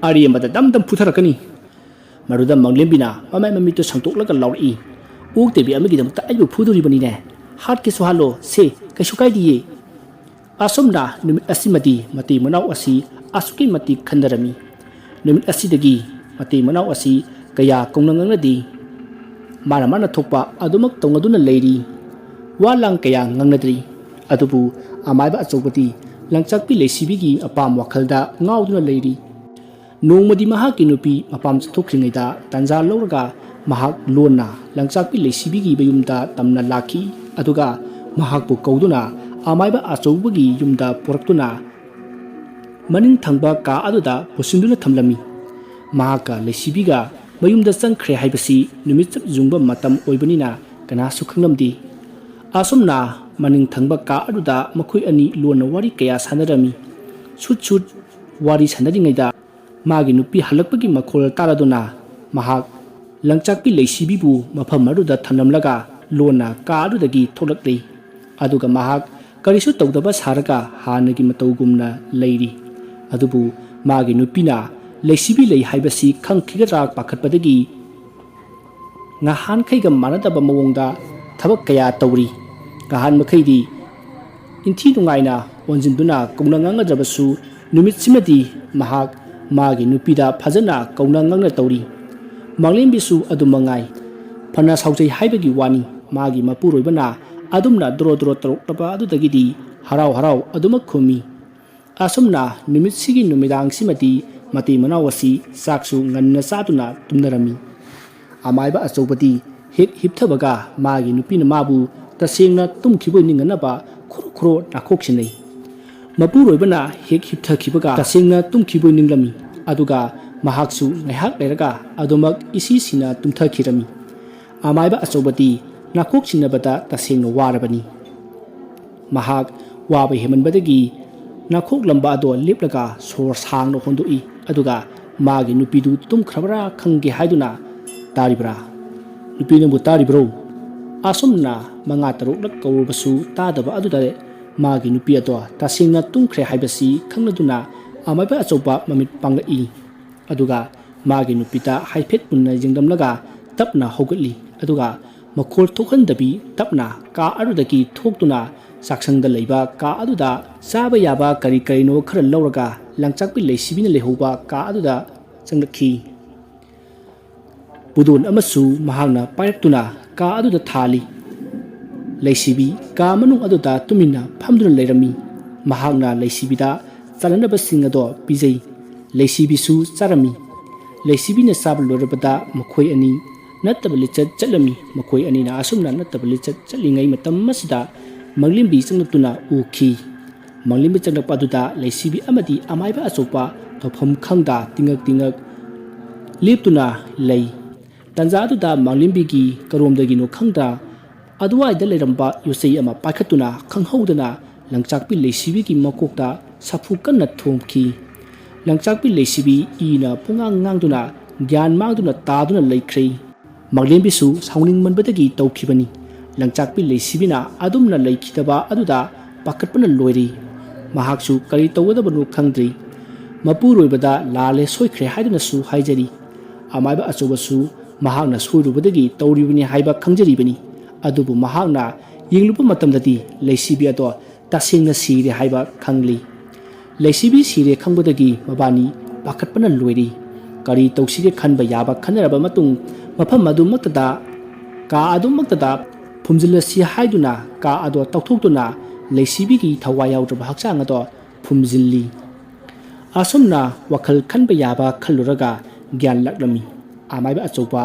ꯑꯔꯦꯝꯕꯗ ꯗꯝ ꯗꯝ ꯐꯨꯊꯔꯛꯀꯅꯤ꯫" ꯃꯗꯨꯗ ꯃꯥꯡꯂꯦꯝꯕꯤꯅ ꯃꯃꯥꯏ ꯃꯃꯤꯠꯇꯨ ꯁꯪꯇꯣꯛꯂꯒ ꯂꯥꯎꯔꯛꯏ, "ꯑꯣꯛꯇꯕꯤ ꯑꯃꯒꯤꯗꯃꯛꯇ ꯑꯩꯕꯨ ꯐꯨꯗꯣꯔꯤꯕꯅꯤꯅꯦ꯫ ꯍꯥꯠꯀꯦꯁꯨ ꯍꯥꯠꯂꯣ, ꯁꯦ, ꯀꯩꯁꯨ ꯀꯥꯏꯗꯤꯌꯦ꯫" ꯑꯁꯨꯝꯅ ꯅꯨꯃꯤꯠ ꯑꯁꯤꯃꯗꯤ ꯃꯇꯩ ꯃꯅꯥꯎ ꯑꯁꯤ ꯑꯁꯨꯛꯀꯤ ꯃꯇꯤꯛ ꯈꯟꯅꯔꯝꯃꯤ꯫ ꯅꯨꯃꯤꯠ ꯑꯁꯤꯗꯒꯤ ꯃꯇꯩ ꯃꯅꯥꯎ ꯑꯁꯤ ꯀꯌꯥ ꯀꯧꯅ ꯉꯥꯡꯅꯗꯦ꯫ ꯃꯥꯅ ꯃꯥꯅ ꯊꯣꯛꯄ ꯑꯗꯨꯃꯛ ꯇꯧꯅꯗꯨꯅ ꯂꯩꯔꯤ꯫ ꯋꯥ ꯂꯥꯡ ꯀꯌꯥ ꯉꯥꯡꯅꯗ꯭ꯔꯤ꯫ ꯑꯗꯨꯕꯨ ꯑꯃꯥꯏꯕ ꯑꯆꯧꯕꯗꯤ ꯂꯪꯆꯥꯛꯄꯤ ꯂꯩꯁꯤꯕꯤꯒꯤ ꯑꯄꯥꯝ ꯋꯥꯈꯜꯗ ꯉꯥꯎꯗꯨꯅ ꯂꯩꯔꯤ꯫ ꯅꯣꯡꯃꯗꯤ ꯃꯍꯥꯛꯀꯤ ꯅꯨꯄꯤ ꯃꯄꯥꯝ ꯆꯠꯊꯣꯛꯈ꯭ꯔꯤꯉꯩꯗ ꯇꯥꯟꯖꯥ ꯂꯧꯔꯒ ꯃꯍꯥꯛ ꯂꯣꯟꯅ ꯂꯪꯆꯥꯛꯄꯤ ꯂꯩꯁꯤꯕꯤꯒꯤ ꯃꯌꯨꯝꯗ ꯇꯝꯅ ꯂꯥꯛꯈꯤ꯫ ꯑꯗꯨꯒ ꯃꯍꯥꯛꯄꯨ ꯀꯧꯗꯨꯅ ꯑꯃꯥꯏꯕ ꯑꯆꯧꯕꯒꯤ ꯌꯨꯝꯗ ꯄꯨꯔꯛꯇꯨꯅ ꯃꯅꯤꯡ ꯊꯪꯕ ꯀꯥ ꯑꯗꯨꯗ ꯄꯨꯁꯤꯟꯗꯨꯅ ꯊꯝꯂꯝꯃꯤ꯫ ꯃꯍꯥꯛꯀ ꯂꯩꯁꯤꯕꯤꯒ ꯃꯌꯨꯝꯗ ꯆꯪꯈ꯭ꯔꯦ ꯍꯥꯏꯕꯁꯤ ꯅꯨꯃꯤꯠ ꯆꯞ ꯌꯨꯡꯕ ꯃꯇꯝ ꯑꯣꯏꯕꯅꯤꯅ ꯀꯅꯥꯁꯨ ꯈꯪꯂꯝꯗꯦ꯫ ꯑꯁꯨꯝꯅ ꯃꯅꯤꯡ ꯊꯪꯕ ꯀꯥ ꯑꯗꯨꯗ ꯃꯈꯣꯏ ꯑꯅꯤ ꯂꯣꯟꯅ ꯋꯥꯔꯤ ꯀꯌꯥ ꯁꯥꯟꯅꯔꯝꯃꯤ꯫ ꯁꯨꯠ ꯁꯨꯠ ꯋꯥꯔꯤ ꯁꯥꯟꯅꯔꯤꯉꯩꯗ ꯃꯥꯒꯤ ꯅꯨꯄꯤ ꯍꯜꯂꯛꯄꯒꯤ ꯃꯈꯣꯜ ꯇꯥꯔꯗꯨꯅ ꯃꯍꯥꯛ ꯂꯪꯆꯥꯛꯄꯤ ꯂꯩꯁꯤꯕꯤꯕꯨ ꯃꯐꯝ ꯑꯗꯨꯗ ꯊꯝꯂꯝꯂꯒ ꯂꯣꯟꯅ ꯀꯥ ꯑꯗꯨꯗꯒꯤ ꯊꯣꯛꯂꯛꯂꯤ꯫ ꯑꯗꯨꯒ ꯃꯍꯥꯛ ꯀꯔꯤꯁꯨ ꯇꯧꯗꯕ ꯁꯥꯔꯒ ꯍꯥꯟꯅꯒꯤ ꯃꯇꯧꯒꯨꯝꯅ ꯂꯩꯔꯤ꯫ ꯑꯗꯨꯕꯨ ꯃꯥꯒꯤ ꯅꯨꯄꯤꯅ ꯂꯩꯁꯤꯕꯤ ꯂꯩ ꯍꯥꯏꯕꯁꯤ ꯈꯪꯈꯤꯒꯗ꯭ꯔꯥ ꯄꯥꯈꯠꯄꯗꯒꯤ ꯉꯍꯥꯟꯈꯩꯒ ꯃꯥꯟꯅꯗꯕ ꯃꯑꯣꯡꯗ ꯊꯕꯛ ꯀꯌꯥ ꯇꯧꯔꯤ꯫ ꯉꯍꯥꯟ ꯃꯈꯩꯗꯤ ꯏꯟꯊꯤ ꯅꯨꯡꯉꯥꯏꯅ ꯑꯣꯟꯁꯤꯟꯗꯨꯅ ꯀꯧꯅ ꯉꯥꯡꯅꯗ꯭ꯔꯕꯁꯨ ꯅꯨꯃꯤꯠꯁꯤꯃꯗꯤ ꯃꯍꯥꯛ ꯃꯥꯒꯤ ꯅꯨꯄꯤꯗ ꯐꯖꯅ ꯀꯧꯅ ꯉꯥꯡꯅ ꯇꯧꯔꯤ꯫ ꯃꯥꯂꯦꯝꯕꯤꯁꯨ ꯑꯗꯨ ꯃꯉꯥꯏ꯫ ꯐꯅ ꯁꯥꯎꯖꯩ ꯍꯥꯏꯕꯒꯤ ꯋꯥꯅꯤ, ꯃꯥꯒꯤ ꯃꯄꯨꯔꯣꯏꯕꯅ ꯑꯗꯨꯝꯅ ꯗ꯭ꯔꯣ ꯗ꯭ꯔꯣ ꯇꯧꯔꯛꯂꯕ ꯑꯗꯨꯗꯒꯤꯗꯤ ꯍꯔꯥꯎ ꯍꯔꯥꯎ ꯑꯗꯨꯃꯛ ꯈꯨꯝꯃꯤ꯫ ꯑꯁꯨꯝꯅ ꯅꯨꯃꯤꯠꯁꯤꯒꯤ ꯅꯨꯃꯤꯗꯥꯡꯁꯤꯃꯗꯤ ꯃꯇꯩ ꯃꯅꯥꯎ ꯑꯁꯤ ꯆꯥꯛꯁꯨ ꯉꯟꯅ ꯆꯥꯗꯨꯅ ꯇꯨꯝꯅꯔꯝꯃꯤ꯫ ꯑꯃꯥꯏꯕ ꯑꯆꯧꯕꯗꯤ ꯍꯦꯛ ꯍꯤꯞꯊꯕꯒ ꯃꯥꯒꯤ ꯅꯨꯄꯤꯅ ꯃꯥꯕꯨ ꯇꯁꯦꯡꯅ ꯇꯨꯝꯈꯤꯕꯣꯏ ꯅꯤꯡꯉꯅꯕ ꯈꯨꯔꯨ ꯈꯨꯔꯨ ꯅꯥꯈꯣꯛ ꯁꯤꯟꯅꯩ꯫ ꯃꯄꯨꯔꯣꯏꯕꯅ ꯍꯦꯛ ꯍꯤꯞꯊꯈꯤꯕꯒ ꯇꯁꯦꯡꯅ ꯇꯨꯝꯈꯤꯕꯣꯏ ꯅꯤꯡꯂꯝꯃꯤ꯫ ꯑꯗꯨꯒ ꯃꯍꯥꯛꯁꯨ ꯉꯥꯏꯍꯥꯛ ꯂꯩꯔꯒ ꯑꯗꯨꯃꯛ ꯏꯁꯤ ꯁꯤꯅ ꯇꯨꯝꯊꯈꯤꯔꯝꯃꯤ꯫ ꯑꯃꯥꯏꯕ ꯑꯆꯧꯕꯗꯤ ꯅꯥꯈꯣꯛ ꯁꯤꯟꯅꯕꯗ ꯇꯁꯦꯡꯅ ꯋꯥꯔꯕꯅꯤ꯫ ꯃꯍꯥꯛ ꯋꯥꯕ ꯍꯦꯟꯃꯟꯕꯗꯒꯤ ꯅꯥꯈꯣꯛꯂꯝꯕ ꯑꯗꯣ ꯂꯦꯞꯂꯒ ꯁꯣꯔ ꯁꯥꯡꯅ ꯍꯣꯟꯗꯣꯛꯏ꯫ ꯑꯗꯨꯒ ꯃꯥꯒꯤ ꯅꯨꯄꯤꯗꯨ ꯇꯨꯝꯈ꯭ꯔꯕ꯭ꯔꯥ ꯈꯪꯒꯦ ꯍꯥꯏꯗꯨꯅ, "ꯇꯥꯔꯤꯕ꯭ꯔꯥ? ꯅꯨꯄꯤ ꯅꯪꯕꯨ ꯇꯥꯔꯤꯕ꯭ꯔꯣ?" ꯑꯁꯨꯝꯅ ꯃꯉꯥ ꯇꯔꯨꯛꯂꯛ ꯀꯧꯔꯕꯁꯨ ꯇꯥꯗꯕ ꯑꯗꯨꯗ ꯃꯥꯒꯤ ꯅꯨꯄꯤ ꯑꯗꯣ ꯇꯁꯦꯡꯅ ꯇꯨꯝꯈ꯭ꯔꯦ ꯍꯥꯏꯕꯁꯤ ꯈꯪꯂꯗꯨꯅ ꯑꯃꯥꯏꯕ ꯑꯆꯧꯕ ꯃꯃꯤꯠ ꯄꯥꯡꯂꯛꯏ꯫ ꯑꯗꯨꯒ ꯃꯥꯒꯤ ꯅꯨꯄꯤꯗ ꯍꯥꯏꯐꯦꯠ ꯃꯨꯟꯅ ꯌꯦꯡꯂꯝꯂꯒ ꯇꯞꯅ ꯍꯧꯒꯠꯂꯤ꯫ ꯑꯗꯨꯒ ꯃꯈꯣꯜ ꯊꯣꯛꯍꯟꯗꯕꯤ ꯇꯞꯅ ꯀꯥ ꯑꯗꯨꯗꯒꯤ ꯊꯣꯛꯇꯨꯅ ꯆꯥꯛꯁꯪꯗ ꯂꯩꯕ ꯀꯥ ꯑꯗꯨꯗ ꯆꯥꯕ ꯌꯥꯕ ꯀꯔꯤ ꯀꯔꯤꯅꯣ ꯈꯔ ꯂꯧꯔꯒ ꯂꯪꯆꯥꯛꯄꯤ ꯂꯩꯁꯤꯕꯤꯅ ꯂꯩꯍꯧꯕ ꯀꯥ ꯑꯗꯨꯗ ꯆꯪꯂꯛꯈꯤ꯫ ꯄꯨꯗꯣꯟ ꯑꯃꯁꯨ ꯃꯍꯥꯛꯅ ꯄꯥꯏꯔꯛꯇꯨꯅ ꯀꯥ ꯑꯗꯨꯗ ꯊꯥꯜꯂꯤ꯫ ꯂꯩꯁꯤꯕꯤ ꯀꯥ ꯃꯅꯨꯡ ꯑꯗꯨꯗ ꯇꯨꯃꯤꯟꯅ ꯐꯝꯗꯨꯅ ꯂꯩꯔꯝꯃꯤ꯫ ꯃꯍꯥꯛꯅ ꯂꯩꯁꯤꯕꯤꯗ ꯆꯥꯅꯅꯕꯁꯤꯡ ꯑꯗꯣ ꯄꯤꯖꯩ꯫ ꯂꯩꯁꯤꯕꯤꯁꯨ ꯆꯥꯔꯝꯃꯤ꯫ ꯂꯩꯁꯤꯕꯤꯅ ꯆꯥꯕ ꯂꯣꯏꯔꯕꯗ ꯃꯈꯣꯏ ꯑꯅꯤ ꯅꯠꯇꯕ ꯂꯤꯆꯠ ꯆꯠꯂꯝꯃꯤ꯫ ꯃꯈꯣꯏ ꯑꯅꯤꯅ ꯑꯁꯨꯝꯅ ꯅꯠꯇꯕ ꯂꯤꯆꯠ ꯆꯠꯂꯤꯉꯩ ꯃꯇꯝ ꯑꯁꯤꯗ ꯃꯪꯂꯦꯝꯕꯤ ꯆꯪꯂꯛꯇꯨꯅ ꯎꯈꯤ꯫ ꯃꯪꯂꯦꯝꯕꯤ ꯆꯪꯂꯛꯄ ꯑꯗꯨꯗ ꯂꯩꯁꯤꯕꯤ ꯑꯃꯗꯤ ꯑꯃꯥꯏꯕ ꯑꯆꯧꯕ ꯇꯧꯐꯝ ꯈꯪꯗ ꯇꯤꯡꯉꯛ ꯇꯤꯡꯉꯛ ꯂꯦꯞꯇꯨꯅ ꯂꯩ꯫ ꯇꯟꯖꯥ ꯑꯗꯨꯗ ꯃꯪꯂꯦꯝꯕꯤꯒꯤ ꯀꯔꯣꯝꯗꯒꯤꯅꯣ ꯈꯪꯗ ꯑꯗꯨꯋꯥꯏꯗ ꯂꯩꯔꯝꯕ ꯌꯣꯠꯆꯩ ꯑꯃ ꯄꯥꯏꯈꯠꯇꯨꯅ ꯈꯪꯍꯧꯗꯅ ꯂꯪꯆꯥꯛꯄꯤ ꯂꯩꯁꯤꯕꯤꯒꯤ ꯃꯀꯣꯛꯇ ꯁꯥꯐꯨ ꯀꯟꯅ ꯊꯣꯝꯈꯤ꯫ ꯂꯪꯆꯥꯛꯄꯤ ꯂꯩꯁꯤꯕꯤ ꯏꯅ ꯄꯨꯡꯉꯥꯡ ꯉꯥꯡꯗꯨꯅ ꯒ꯭ꯌꯥꯟ ꯃꯥꯡꯗꯨꯅ ꯇꯥꯗꯨꯅ ꯂꯩꯈ꯭ꯔꯦ꯫ ꯃꯪꯂꯦꯝꯕꯤꯁꯨ ꯁꯥꯎꯅꯤꯡꯃꯟꯕꯗꯒꯤ ꯇꯧꯈꯤꯕꯅꯤ꯫ ꯂꯪꯆꯥꯛꯄꯤ ꯂꯩꯁꯤꯕꯤꯅ ꯑꯗꯨꯝꯅ ꯂꯩꯈꯤꯗꯕ ꯑꯗꯨꯗ ꯄꯥꯈꯠꯄꯅ ꯂꯣꯏꯔꯦ꯫ ꯃꯍꯥꯛꯁꯨ ꯀꯔꯤ ꯇꯧꯒꯗꯕꯅꯣ ꯈꯪꯗ꯭ꯔꯦ꯫ ꯃꯄꯨꯔꯣꯏꯕꯗ ꯂꯥꯜꯂꯦ ꯁꯣꯏꯈ꯭ꯔꯦ ꯍꯥꯏꯗꯨꯅꯁꯨ ꯍꯥꯏꯖꯔꯤ꯫ ꯑꯃꯥꯏꯕ ꯑꯆꯧꯕꯁꯨ ꯃꯍꯥꯛꯅ ꯁꯣꯏꯔꯨꯕꯗꯒꯤ ꯇꯧꯔꯤꯕꯅꯤ ꯍꯥꯏꯕ ꯈꯪꯖꯔꯤꯕꯅꯤ꯫ ꯑꯗꯨꯕꯨ ꯃꯍꯥꯛꯅ ꯌꯦꯡꯂꯨꯕ ꯃꯇꯝꯗꯗꯤ ꯂꯩꯁꯤꯕꯤ ꯑꯗꯣ ꯇꯁꯦꯡꯅ ꯁꯤꯔꯦ ꯍꯥꯏꯕ ꯈꯪꯂꯤ꯫ ꯂꯩꯁꯤꯕꯤ ꯁꯤꯔꯦ ꯈꯪꯕꯗꯒꯤ ꯃꯕꯥꯅꯤ ꯄꯥꯈꯠꯄꯅ ꯂꯣꯏꯔꯤ꯫ ꯀꯔꯤ ꯇꯧꯁꯤꯒꯦ ꯈꯟꯕ ꯌꯥꯕ ꯈꯟꯅꯔꯕ ꯃꯇꯨꯡ ꯃꯐꯝ ꯑꯗꯨꯃꯛꯇꯗ, ꯀꯥ ꯑꯗꯨꯃꯛꯇꯗ ꯐꯨꯝꯖꯤꯜꯂꯁꯤ ꯍꯥꯏꯗꯨꯅ ꯀꯥ ꯑꯗꯣ ꯇꯧꯊꯣꯛꯇꯨꯅ ꯂꯩꯁꯤꯕꯤꯒꯤ ꯊꯋꯥꯏ ꯌꯥꯎꯗ꯭ꯔꯕ ꯍꯛꯆꯥꯡ ꯑꯗꯣ ꯐꯨꯝꯖꯤꯜꯂꯤ꯫ ꯑꯁꯨꯝꯅ ꯋꯥꯈꯜ ꯈꯟꯕ ꯌꯥꯕ ꯈꯜꯂꯨꯔꯒ ꯒ꯭ꯌꯥꯟ ꯂꯥꯛꯂꯝꯃꯤ꯫ ꯑꯃꯥꯏꯕ ꯑꯆꯧꯕ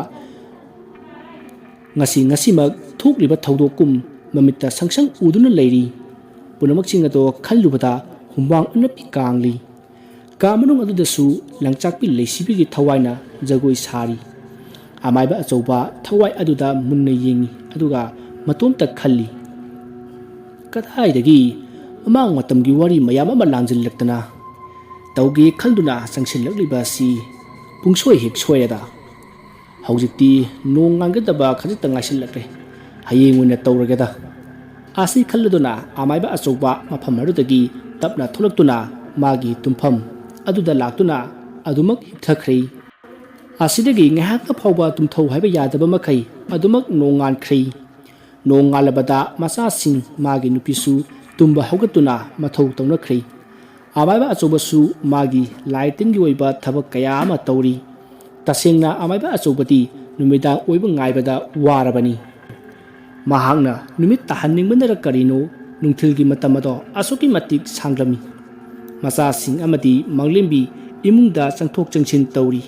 ꯉꯁꯤ ꯉꯁꯤꯃꯛ ꯊꯣꯛꯂꯤꯕ ꯊꯧꯗꯣꯛꯀꯨꯝ ꯃꯃꯤꯠꯇ ꯁꯪꯁꯪ ꯎꯗꯨꯅ ꯂꯩꯔꯤ꯫ ꯄꯨꯝꯅꯃꯛꯁꯤꯡ ꯑꯗꯣ ꯈꯜꯂꯨꯕꯗ ꯍꯨꯃꯥꯡ ꯑꯅꯞꯄꯤ ꯀꯥꯡꯂꯤ꯫ ꯀꯥ ꯃꯅꯨꯡ ꯑꯗꯨꯗꯁꯨ ꯂꯪꯆꯥꯛꯄꯤ ꯂꯩꯁꯤꯕꯤꯒꯤ ꯊꯋꯥꯏꯅ ꯖꯒꯣꯏ ꯁꯥꯔꯤ꯫ ꯑꯃꯥꯏꯕ ꯑꯆꯧꯕ ꯊꯋꯥꯏ ꯑꯗꯨꯗ ꯃꯨꯟꯅ ꯌꯦꯡꯉꯤ, ꯑꯗꯨꯒ ꯃꯇꯣꯝꯇ ꯈꯜꯂꯤ, "ꯀꯗꯥꯏꯗꯒꯤ ꯃꯃꯥꯡ ꯃꯇꯝꯒꯤ ꯋꯥꯔꯤ ꯃꯌꯥꯝ ꯑꯃ ꯂꯥꯡꯁꯤꯜꯂꯛꯇꯅ ꯇꯧꯒꯦ ꯈꯟꯗꯨꯅ ꯆꯪꯁꯤꯜꯂꯛꯂꯤꯕ ꯑꯁꯤ ꯄꯨꯡꯁꯣꯏ ꯍꯦꯛ ꯁꯣꯏꯔꯦꯗ꯫ ꯍꯧꯖꯤꯛꯇꯤ ꯅꯣꯡ ꯉꯥꯟꯒꯗꯕ ꯈꯖꯤꯛꯇ ꯉꯥꯏꯁꯤꯜꯂꯛꯂꯦ꯫ ꯍꯌꯦꯡ ꯑꯣꯏꯅ ꯇꯧꯔꯒꯦꯗ"꯫ ꯑꯁꯤ ꯈꯜꯂꯗꯨꯅ ꯑꯃꯥꯏꯕ ꯑꯆꯧꯕ ꯃꯐꯝ ꯑꯗꯨꯗꯒꯤ ꯇꯞꯅ ꯊꯣꯛꯂꯛꯇꯨꯅ ꯃꯥꯒꯤ ꯇꯨꯝꯐꯝ ꯑꯗꯨꯗ ꯂꯥꯛꯇꯨꯅ ꯑꯗꯨꯃꯛ ꯍꯤꯞꯊꯈ꯭ꯔꯦ꯫ ꯑꯁꯤꯗꯒꯤ ꯉꯥꯏꯍꯥꯛꯇ ꯐꯥꯎꯕ ꯇꯨꯝꯊꯧ ꯍꯥꯏꯕ ꯌꯥꯗꯕ ꯃꯈꯩ ꯑꯗꯨꯃꯛ ꯅꯣꯡꯉꯥꯟꯈ꯭ꯔꯦ꯫ ꯅꯣꯡꯉꯥꯜꯂꯕꯗ ꯃꯆꯥꯁꯤꯡ, ꯃꯥꯒꯤ ꯅꯨꯄꯤꯁꯨ ꯇꯨꯝꯕ ꯍꯧꯒꯠꯇꯨꯅ ꯃꯊꯧ ꯇꯧꯅꯈ꯭ꯔꯦ꯫ ꯑꯃꯥꯏꯕ ꯑꯆꯧꯕꯁꯨ ꯃꯥꯒꯤ ꯂꯥꯏ ꯇꯤꯟꯒꯤ ꯑꯣꯏꯕ ꯊꯕꯛ ꯀꯌꯥ ꯑꯃ ꯇꯧꯔꯤ꯫ ꯇꯁꯦꯡꯅ ꯑꯃꯥꯏꯕ ꯑꯆꯧꯕꯗꯤ ꯅꯨꯃꯤꯗꯥꯡ ꯑꯣꯏꯕ ꯉꯥꯏꯕꯗ ꯋꯥꯔꯕꯅꯤ꯫ ꯃꯍꯥꯛꯅ ꯅꯨꯃꯤꯠ ꯇꯥꯍꯟꯅꯤꯡꯕꯅꯔ ꯀꯔꯤꯅꯣ, ꯅꯨꯡꯊꯤꯜꯒꯤ ꯃꯇꯝ ꯑꯗꯣ ꯑꯁꯨꯛꯀꯤ ꯃꯇꯤꯛ ꯁꯥꯡꯂꯝꯃꯤ꯫ ꯃꯆꯥꯁꯤꯡ ꯑꯃꯗꯤ ꯃꯪꯂꯦꯝꯕꯤ ꯏꯃꯨꯡꯗ ꯆꯪꯊꯣꯛ ꯆꯪꯁꯤꯟ ꯇꯧꯔꯤ꯫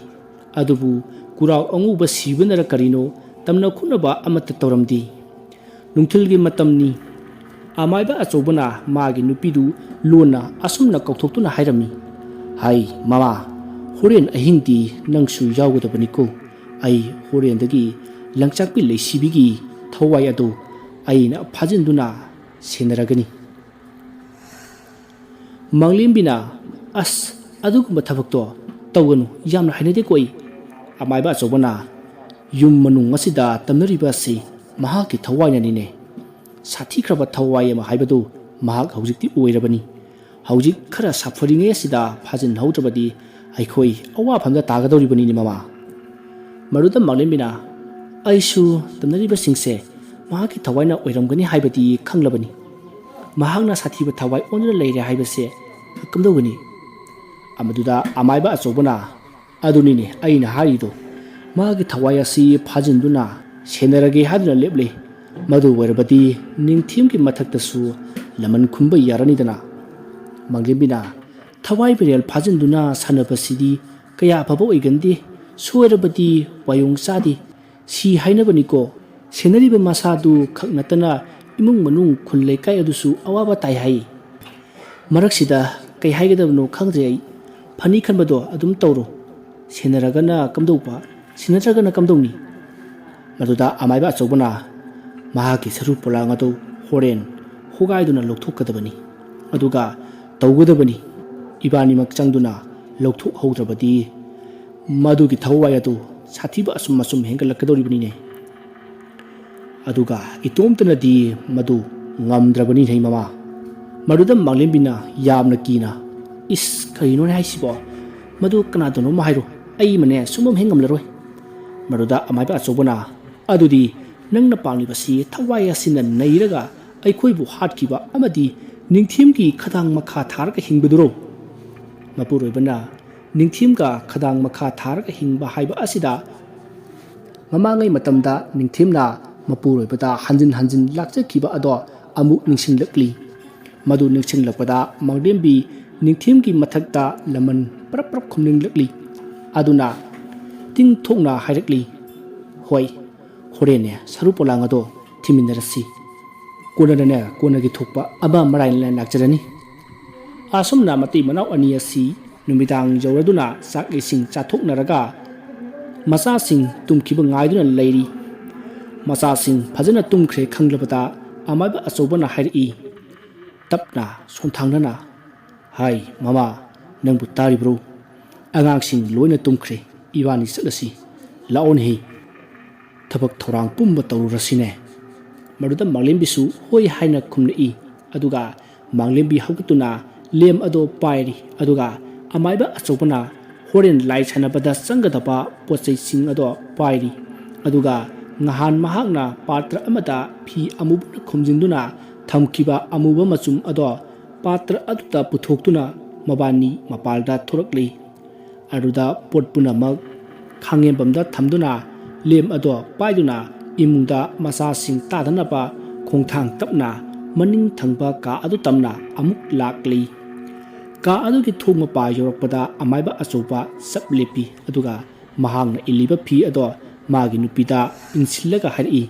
ꯑꯗꯨꯕꯨ ꯀꯨꯔꯥꯎ ꯑꯉꯧꯕ ꯁꯤꯕꯅꯔ ꯀꯔꯤꯅꯣ, ꯇꯝꯅ ꯈꯣꯠꯅꯕ ꯑꯃꯠꯇ ꯇꯧꯔꯝꯗꯦ꯫ ꯅꯨꯡꯊꯤꯜꯒꯤ ꯃꯇꯝꯅꯤ꯫ ꯑꯃꯥꯏꯕ ꯑꯆꯧꯕꯅ ꯃꯥꯒꯤ ꯅꯨꯄꯤꯗꯨ ꯂꯣꯟꯅ ꯑꯁꯨꯝꯅ ꯀꯧꯊꯣꯛꯇꯨꯅ ꯍꯥꯏꯔꯝꯃꯤ, "ꯍꯥꯏ ꯃꯃꯥ, ꯍꯣꯔꯦꯟ ꯑꯍꯤꯡꯗꯤ ꯅꯪꯁꯨ ꯌꯥꯎꯒꯗꯕꯅꯤꯀꯣ꯫ ꯑꯩ ꯍꯣꯔꯦꯟꯗꯒꯤ ꯂꯪꯆꯥꯛꯄꯤ ꯂꯩꯁꯤꯕꯤꯒꯤ ꯊꯋꯥꯏ ꯑꯗꯨ ꯑꯩꯅ ꯐꯥꯖꯤꯟꯗꯨꯅ ꯁꯦꯟꯅꯔꯒꯅꯤ"꯫ ꯃꯥꯡꯂꯦꯝꯕꯤꯅ, "ꯑꯁ, ꯑꯗꯨꯒꯨꯝꯕ ꯊꯕꯛꯇꯣ ꯇꯧꯒꯅꯨ, ꯌꯥꯝꯅ ꯍꯩꯅꯗꯦꯀꯣ ꯑꯩ꯫ ꯑꯃꯥꯏꯕ ꯑꯆꯧꯕꯅ ꯌꯨꯝ ꯃꯅꯨꯡ ꯑꯁꯤꯗ ꯇꯝꯅꯔꯤꯕ ꯑꯁꯤ ꯃꯍꯥꯛꯀꯤ ꯊꯋꯥꯏꯅꯅꯤꯅꯦ꯫ ꯁꯥꯊꯤꯈ꯭ꯔꯕ ꯊꯋꯥꯏ ꯑꯃ ꯍꯥꯏꯕꯗꯨ ꯃꯍꯥꯛ ꯍꯧꯖꯤꯛꯇꯤ ꯑꯣꯏꯔꯕꯅꯤ꯫ ꯍꯧꯖꯤꯛ ꯈꯔ ꯁꯥꯐꯔꯤꯉꯩ ꯑꯁꯤꯗ ꯐꯥꯖꯤꯟꯍꯧꯗ꯭ꯔꯕꯗꯤ ꯑꯩꯈꯣꯏ ꯑꯋꯥꯐꯝꯗ ꯇꯥꯒꯗꯧꯔꯤꯕꯅꯤꯅꯦ ꯃꯃꯥ"꯫ ꯃꯗꯨꯗ ꯃꯥꯡꯂꯦꯝꯕꯤꯅ, "ꯑꯩꯁꯨ ꯇꯝꯅꯔꯤꯕꯁꯤꯡꯁꯦ ꯃꯍꯥꯛꯀꯤ ꯊꯋꯥꯏꯅ ꯑꯣꯏꯔꯝꯒꯅꯤ ꯍꯥꯏꯕꯗꯤ ꯈꯪꯂꯕꯅꯤ꯫ ꯃꯍꯥꯛꯅ ꯁꯥꯊꯤꯕ ꯊꯋꯥꯏ ꯑꯣꯟꯗꯨꯅ ꯂꯩꯔꯦ ꯍꯥꯏꯕꯁꯦ ꯀꯝꯗꯧꯒꯅꯤ?" ꯃꯗꯨꯗ ꯑꯃꯥꯏꯕ ꯑꯆꯧꯕꯅ, "ꯑꯗꯨꯅꯤꯅꯦ ꯑꯩꯅ ꯍꯥꯏꯔꯤꯗꯣ, ꯃꯥꯒꯤ ꯊꯋꯥꯏ ꯑꯁꯤ ꯐꯥꯖꯤꯟꯗꯨꯅ ꯁꯦꯟꯅꯔꯒꯦ ꯍꯥꯏꯗꯨꯅ ꯂꯦꯞꯂꯦ꯫ ꯃꯗꯨ ꯑꯣꯏꯔꯕꯗꯤ ꯅꯤꯡꯊꯦꯝꯒꯤ ꯃꯊꯛꯇꯁꯨ ꯂꯃꯟ ꯈꯨꯝꯕ ꯌꯥꯔꯅꯤꯗꯅ"꯫ ꯃꯥꯡꯂꯦꯝꯕꯤꯅ, "ꯊꯋꯥꯏ ꯃꯔꯦꯜ ꯐꯥꯖꯤꯟꯗꯨꯅ ꯁꯥꯟꯅꯕꯁꯤꯗꯤ ꯀꯌꯥ ꯑꯐꯕ ꯑꯣꯏꯒꯟꯗꯦ꯫ ꯁꯣꯏꯔꯕꯗꯤ ꯋꯥꯌꯣꯡ ꯆꯥꯗꯦ꯫ ꯁꯤ ꯍꯥꯏꯅꯕꯅꯤꯀꯣ, ꯁꯦꯟꯅꯔꯤꯕ ꯃꯁꯥꯗꯨ ꯈꯛ ꯅꯠꯇꯅ ꯏꯃꯨꯡ ꯃꯅꯨꯡ ꯈꯨꯜ ꯂꯩꯀꯥꯏ ꯑꯗꯨꯁꯨ ꯑꯋꯥꯕ ꯇꯥꯏ ꯍꯥꯏ꯫ ꯃꯔꯛꯁꯤꯗ ꯀꯩ ꯍꯥꯏꯒꯗꯕꯅꯣ ꯈꯪꯗ꯭ꯔꯦ ꯑꯩ꯫ ꯐꯅꯤ ꯈꯟꯕꯗꯣ ꯑꯗꯨꯝ ꯇꯧꯔꯣ꯫ ꯁꯦꯟꯅꯔꯒꯅ ꯀꯝꯗꯧꯕ, ꯁꯦꯟꯅꯗ꯭ꯔꯒꯅ ꯀꯝꯗꯧꯅꯤ?" ꯃꯗꯨꯗ ꯑꯃꯥꯏꯕ ꯑꯆꯧꯕꯅ, "ꯃꯍꯥꯛꯀꯤ ꯁꯔꯨ ꯄꯣꯂꯥꯡ ꯑꯗꯨ ꯍꯣꯔꯦꯟ ꯍꯣꯒꯥꯏꯗꯨꯅ ꯂꯧꯊꯣꯛꯀꯗꯕꯅꯤ꯫ ꯑꯗꯨꯒ ꯇꯧꯒꯗꯕꯅꯤ꯫ ꯏꯕꯥꯅꯤꯃꯛ ꯆꯪꯗꯨꯅ ꯂꯧꯊꯣꯛꯍꯧꯗ꯭ꯔꯕꯗꯤ ꯃꯗꯨꯒꯤ ꯊꯋꯥꯏ ꯑꯗꯨ ꯁꯥꯊꯤꯕ ꯑꯁꯨꯝ ꯑꯁꯨꯝ ꯍꯦꯟꯒꯠꯂꯛꯀꯗꯧꯔꯤꯕꯅꯤꯅꯦ꯫ ꯑꯗꯨꯒ ꯏꯇꯣꯝꯇꯅꯗꯤ ꯃꯗꯨ ꯉꯝꯗ꯭ꯔꯕꯅꯤꯅꯦ ꯃꯃꯥ"꯫ ꯃꯗꯨꯗ ꯃꯥꯡꯂꯦꯝꯕꯤꯅ ꯌꯥꯝꯅ ꯀꯤꯅ, "ꯏꯁ, ꯀꯔꯤꯅꯣꯅꯦ ꯍꯥꯏꯁꯤꯕꯣ? ꯃꯗꯨ ꯀꯅꯥꯗꯅꯣ ꯑꯃ ꯍꯥꯏꯔꯣ, ꯑꯩꯃꯅꯦ ꯁꯨꯡꯉꯝ ꯍꯦꯛ ꯉꯝꯂꯔꯣꯏ"꯫ ꯃꯗꯨꯗ ꯑꯃꯥꯏꯕ ꯑꯆꯧꯕꯅ, "ꯑꯗꯨꯗꯤ ꯅꯪꯅ ꯄꯥꯝꯂꯤꯕꯁꯤ ꯊꯋꯥꯏ ꯑꯁꯤꯅ ꯅꯩꯔꯒ ꯑꯩꯈꯣꯏꯕꯨ ꯍꯥꯠꯈꯤꯕ ꯑꯃꯗꯤ ꯅꯤꯡꯊꯦꯝꯒꯤ ꯈꯗꯥꯡ ꯃꯈꯥ ꯊꯥꯔꯒ ꯍꯤꯡꯕꯗꯨꯔꯣ?" ꯃꯄꯨꯔꯣꯏꯕꯅ, "ꯅꯤꯡꯊꯦꯝꯒ ꯈꯗꯥꯡ ꯃꯈꯥ ꯊꯥꯔꯒ ꯍꯤꯡꯕ ꯍꯥꯏꯕ ꯑꯁꯤꯗ ꯃꯃꯥꯡꯉꯩ ꯃꯇꯝꯗ ꯅꯤꯡꯊꯦꯝꯅ ꯃꯄꯨꯔꯣꯏꯕꯗ ꯍꯟꯖꯤꯟ ꯍꯟꯖꯤꯟ ꯂꯥꯛꯆꯈꯤꯕ ꯑꯗꯣ ꯑꯃꯨꯛ ꯅꯤꯡꯁꯤꯡꯂꯛꯂꯤ꯫ ꯃꯗꯨ ꯅꯤꯡꯁꯤꯡꯂꯛꯄꯗ ꯃꯥꯡꯂꯦꯝꯕꯤ ꯅꯤꯡꯊꯦꯝꯒꯤ ꯃꯊꯛꯇ ꯂꯃꯟ ꯄꯔꯞ ꯄꯔꯞ ꯈꯨꯝꯅꯤꯡꯂꯛꯂꯤ꯫ ꯑꯗꯨꯅ ꯇꯤꯡ ꯊꯣꯛꯅ ꯍꯥꯏꯔꯛꯂꯤ, "ꯍꯣꯏ, ꯍꯣꯔꯦꯟꯅꯦ ꯁꯔꯨ ꯄꯣꯂꯥꯡ ꯑꯗꯣ ꯊꯤꯃꯤꯟꯅꯔꯁꯤ꯫ ꯀꯣꯟꯅꯗꯅꯦ ꯀꯣꯟꯅꯒꯤ ꯊꯣꯛꯄ ꯑꯃ ꯃꯔꯥꯏꯅ ꯂꯥꯛꯆꯔꯅꯤ"꯫ ꯑꯁꯨꯝꯅ ꯃꯇꯩ ꯃꯅꯥꯎ ꯑꯅꯤ ꯑꯁꯤ ꯅꯨꯃꯤꯗꯥꯡ ꯌꯧꯔꯗꯨꯅ ꯆꯥꯛ ꯏꯁꯤꯡ ꯆꯥꯊꯣꯛꯅꯔꯒ ꯃꯆꯥꯁꯤꯡ ꯇꯨꯝꯈꯤꯕ ꯉꯥꯏꯗꯨꯅ ꯂꯩꯔꯤ꯫ ꯃꯆꯥꯁꯤꯡ ꯐꯖꯅ ꯇꯨꯝꯈ꯭ꯔꯦ ꯈꯪꯂꯕꯗ ꯑꯃꯥꯏꯕ ꯑꯆꯧꯕꯅ ꯍꯥꯏꯔꯛꯏ, ꯇꯞꯅ ꯁꯣꯟꯊꯥꯡꯅꯅ, "ꯍꯥꯏ ꯃꯃꯥ, ꯅꯪꯕꯨ ꯇꯥꯔꯤꯕ꯭ꯔꯣ? ꯑꯉꯥꯡꯁꯤꯡ ꯂꯣꯏꯅ ꯇꯨꯝꯈ꯭ꯔꯦ, ꯏꯕꯥꯅꯤ ꯆꯠꯂꯁꯤ꯫ ꯂꯥꯛꯑꯣꯅꯦꯍꯦ, ꯊꯕꯛ ꯊꯧꯔꯥꯡ ꯄꯨꯝꯕ ꯇꯧꯔꯨꯔꯁꯤꯅꯦ"꯫ ꯃꯗꯨꯗ ꯃꯥꯡꯂꯦꯝꯕꯤꯁꯨ ꯍꯣꯏ ꯍꯥꯏꯅ ꯈꯨꯝꯂꯛꯏ꯫ ꯑꯗꯨꯒ ꯃꯥꯡꯂꯦꯝꯕꯤ ꯍꯧꯒꯠꯇꯨꯅ ꯂꯦꯝ ꯑꯗꯣ ꯄꯥꯏꯔꯤ꯫ ꯑꯗꯨꯒ ꯑꯃꯥꯏꯕ ꯑꯆꯧꯕꯅ ꯍꯣꯔꯦꯟ ꯂꯥꯏ ꯁꯥꯟꯅꯕꯗ ꯆꯪꯒꯗꯕ ꯄꯣꯠ ꯆꯩꯁꯤꯡ ꯑꯗꯣ ꯄꯥꯏꯔꯤ꯫ ꯑꯗꯨꯒ ꯅꯍꯥꯟ ꯃꯍꯥꯛꯅ ꯄꯥꯇ꯭ꯔ ꯑꯃꯗ ꯐꯤ ꯑꯃꯨꯕꯅ ꯈꯨꯝꯖꯤꯟꯗꯨꯅ ꯊꯝꯈꯤꯕ ꯑꯃꯨꯕ ꯃꯆꯨꯝ ꯑꯗꯣ ꯄꯥꯇ꯭ꯔ ꯑꯗꯨꯗ ꯄꯨꯊꯣꯛꯇꯨꯅ ꯃꯕꯥꯅꯤ ꯃꯄꯥꯜꯗ ꯊꯣꯔꯛꯂꯤ꯫ ꯑꯗꯨꯗ ꯄꯣꯠ ꯄꯨꯝꯅꯃꯛ ꯈꯥꯡꯉꯦꯝꯕꯝꯗ ꯊꯝꯗꯨꯅ ꯂꯦꯝ ꯑꯗꯣ ꯄꯥꯏꯗꯨꯅ ꯏꯃꯨꯡꯗ ꯃꯆꯥꯁꯤꯡ ꯇꯥꯗꯅꯕ ꯈꯣꯡꯊꯥꯡ ꯇꯞꯅ ꯃꯅꯤꯡ ꯊꯪꯕ ꯀꯥ ꯑꯗꯨ ꯇꯝꯅ ꯑꯃꯨꯛ ꯂꯥꯛꯂꯤ꯫ ꯀꯥ ꯑꯗꯨꯒꯤ ꯊꯣꯡ ꯃꯄꯥ ꯌꯧꯔꯛꯄꯗ ꯑꯃꯥꯏꯕ ꯑꯆꯧꯕ ꯆꯞ ꯂꯦꯞꯄꯤ꯫ ꯑꯗꯨꯒ ꯃꯍꯥꯛꯅ ꯏꯜꯂꯤꯕ ꯐꯤ ꯑꯗꯣ ꯃꯥꯒꯤ ꯅꯨꯄꯤꯗ ꯏꯟꯁꯤꯜꯂꯒ ꯍꯥꯏꯔꯛꯏ,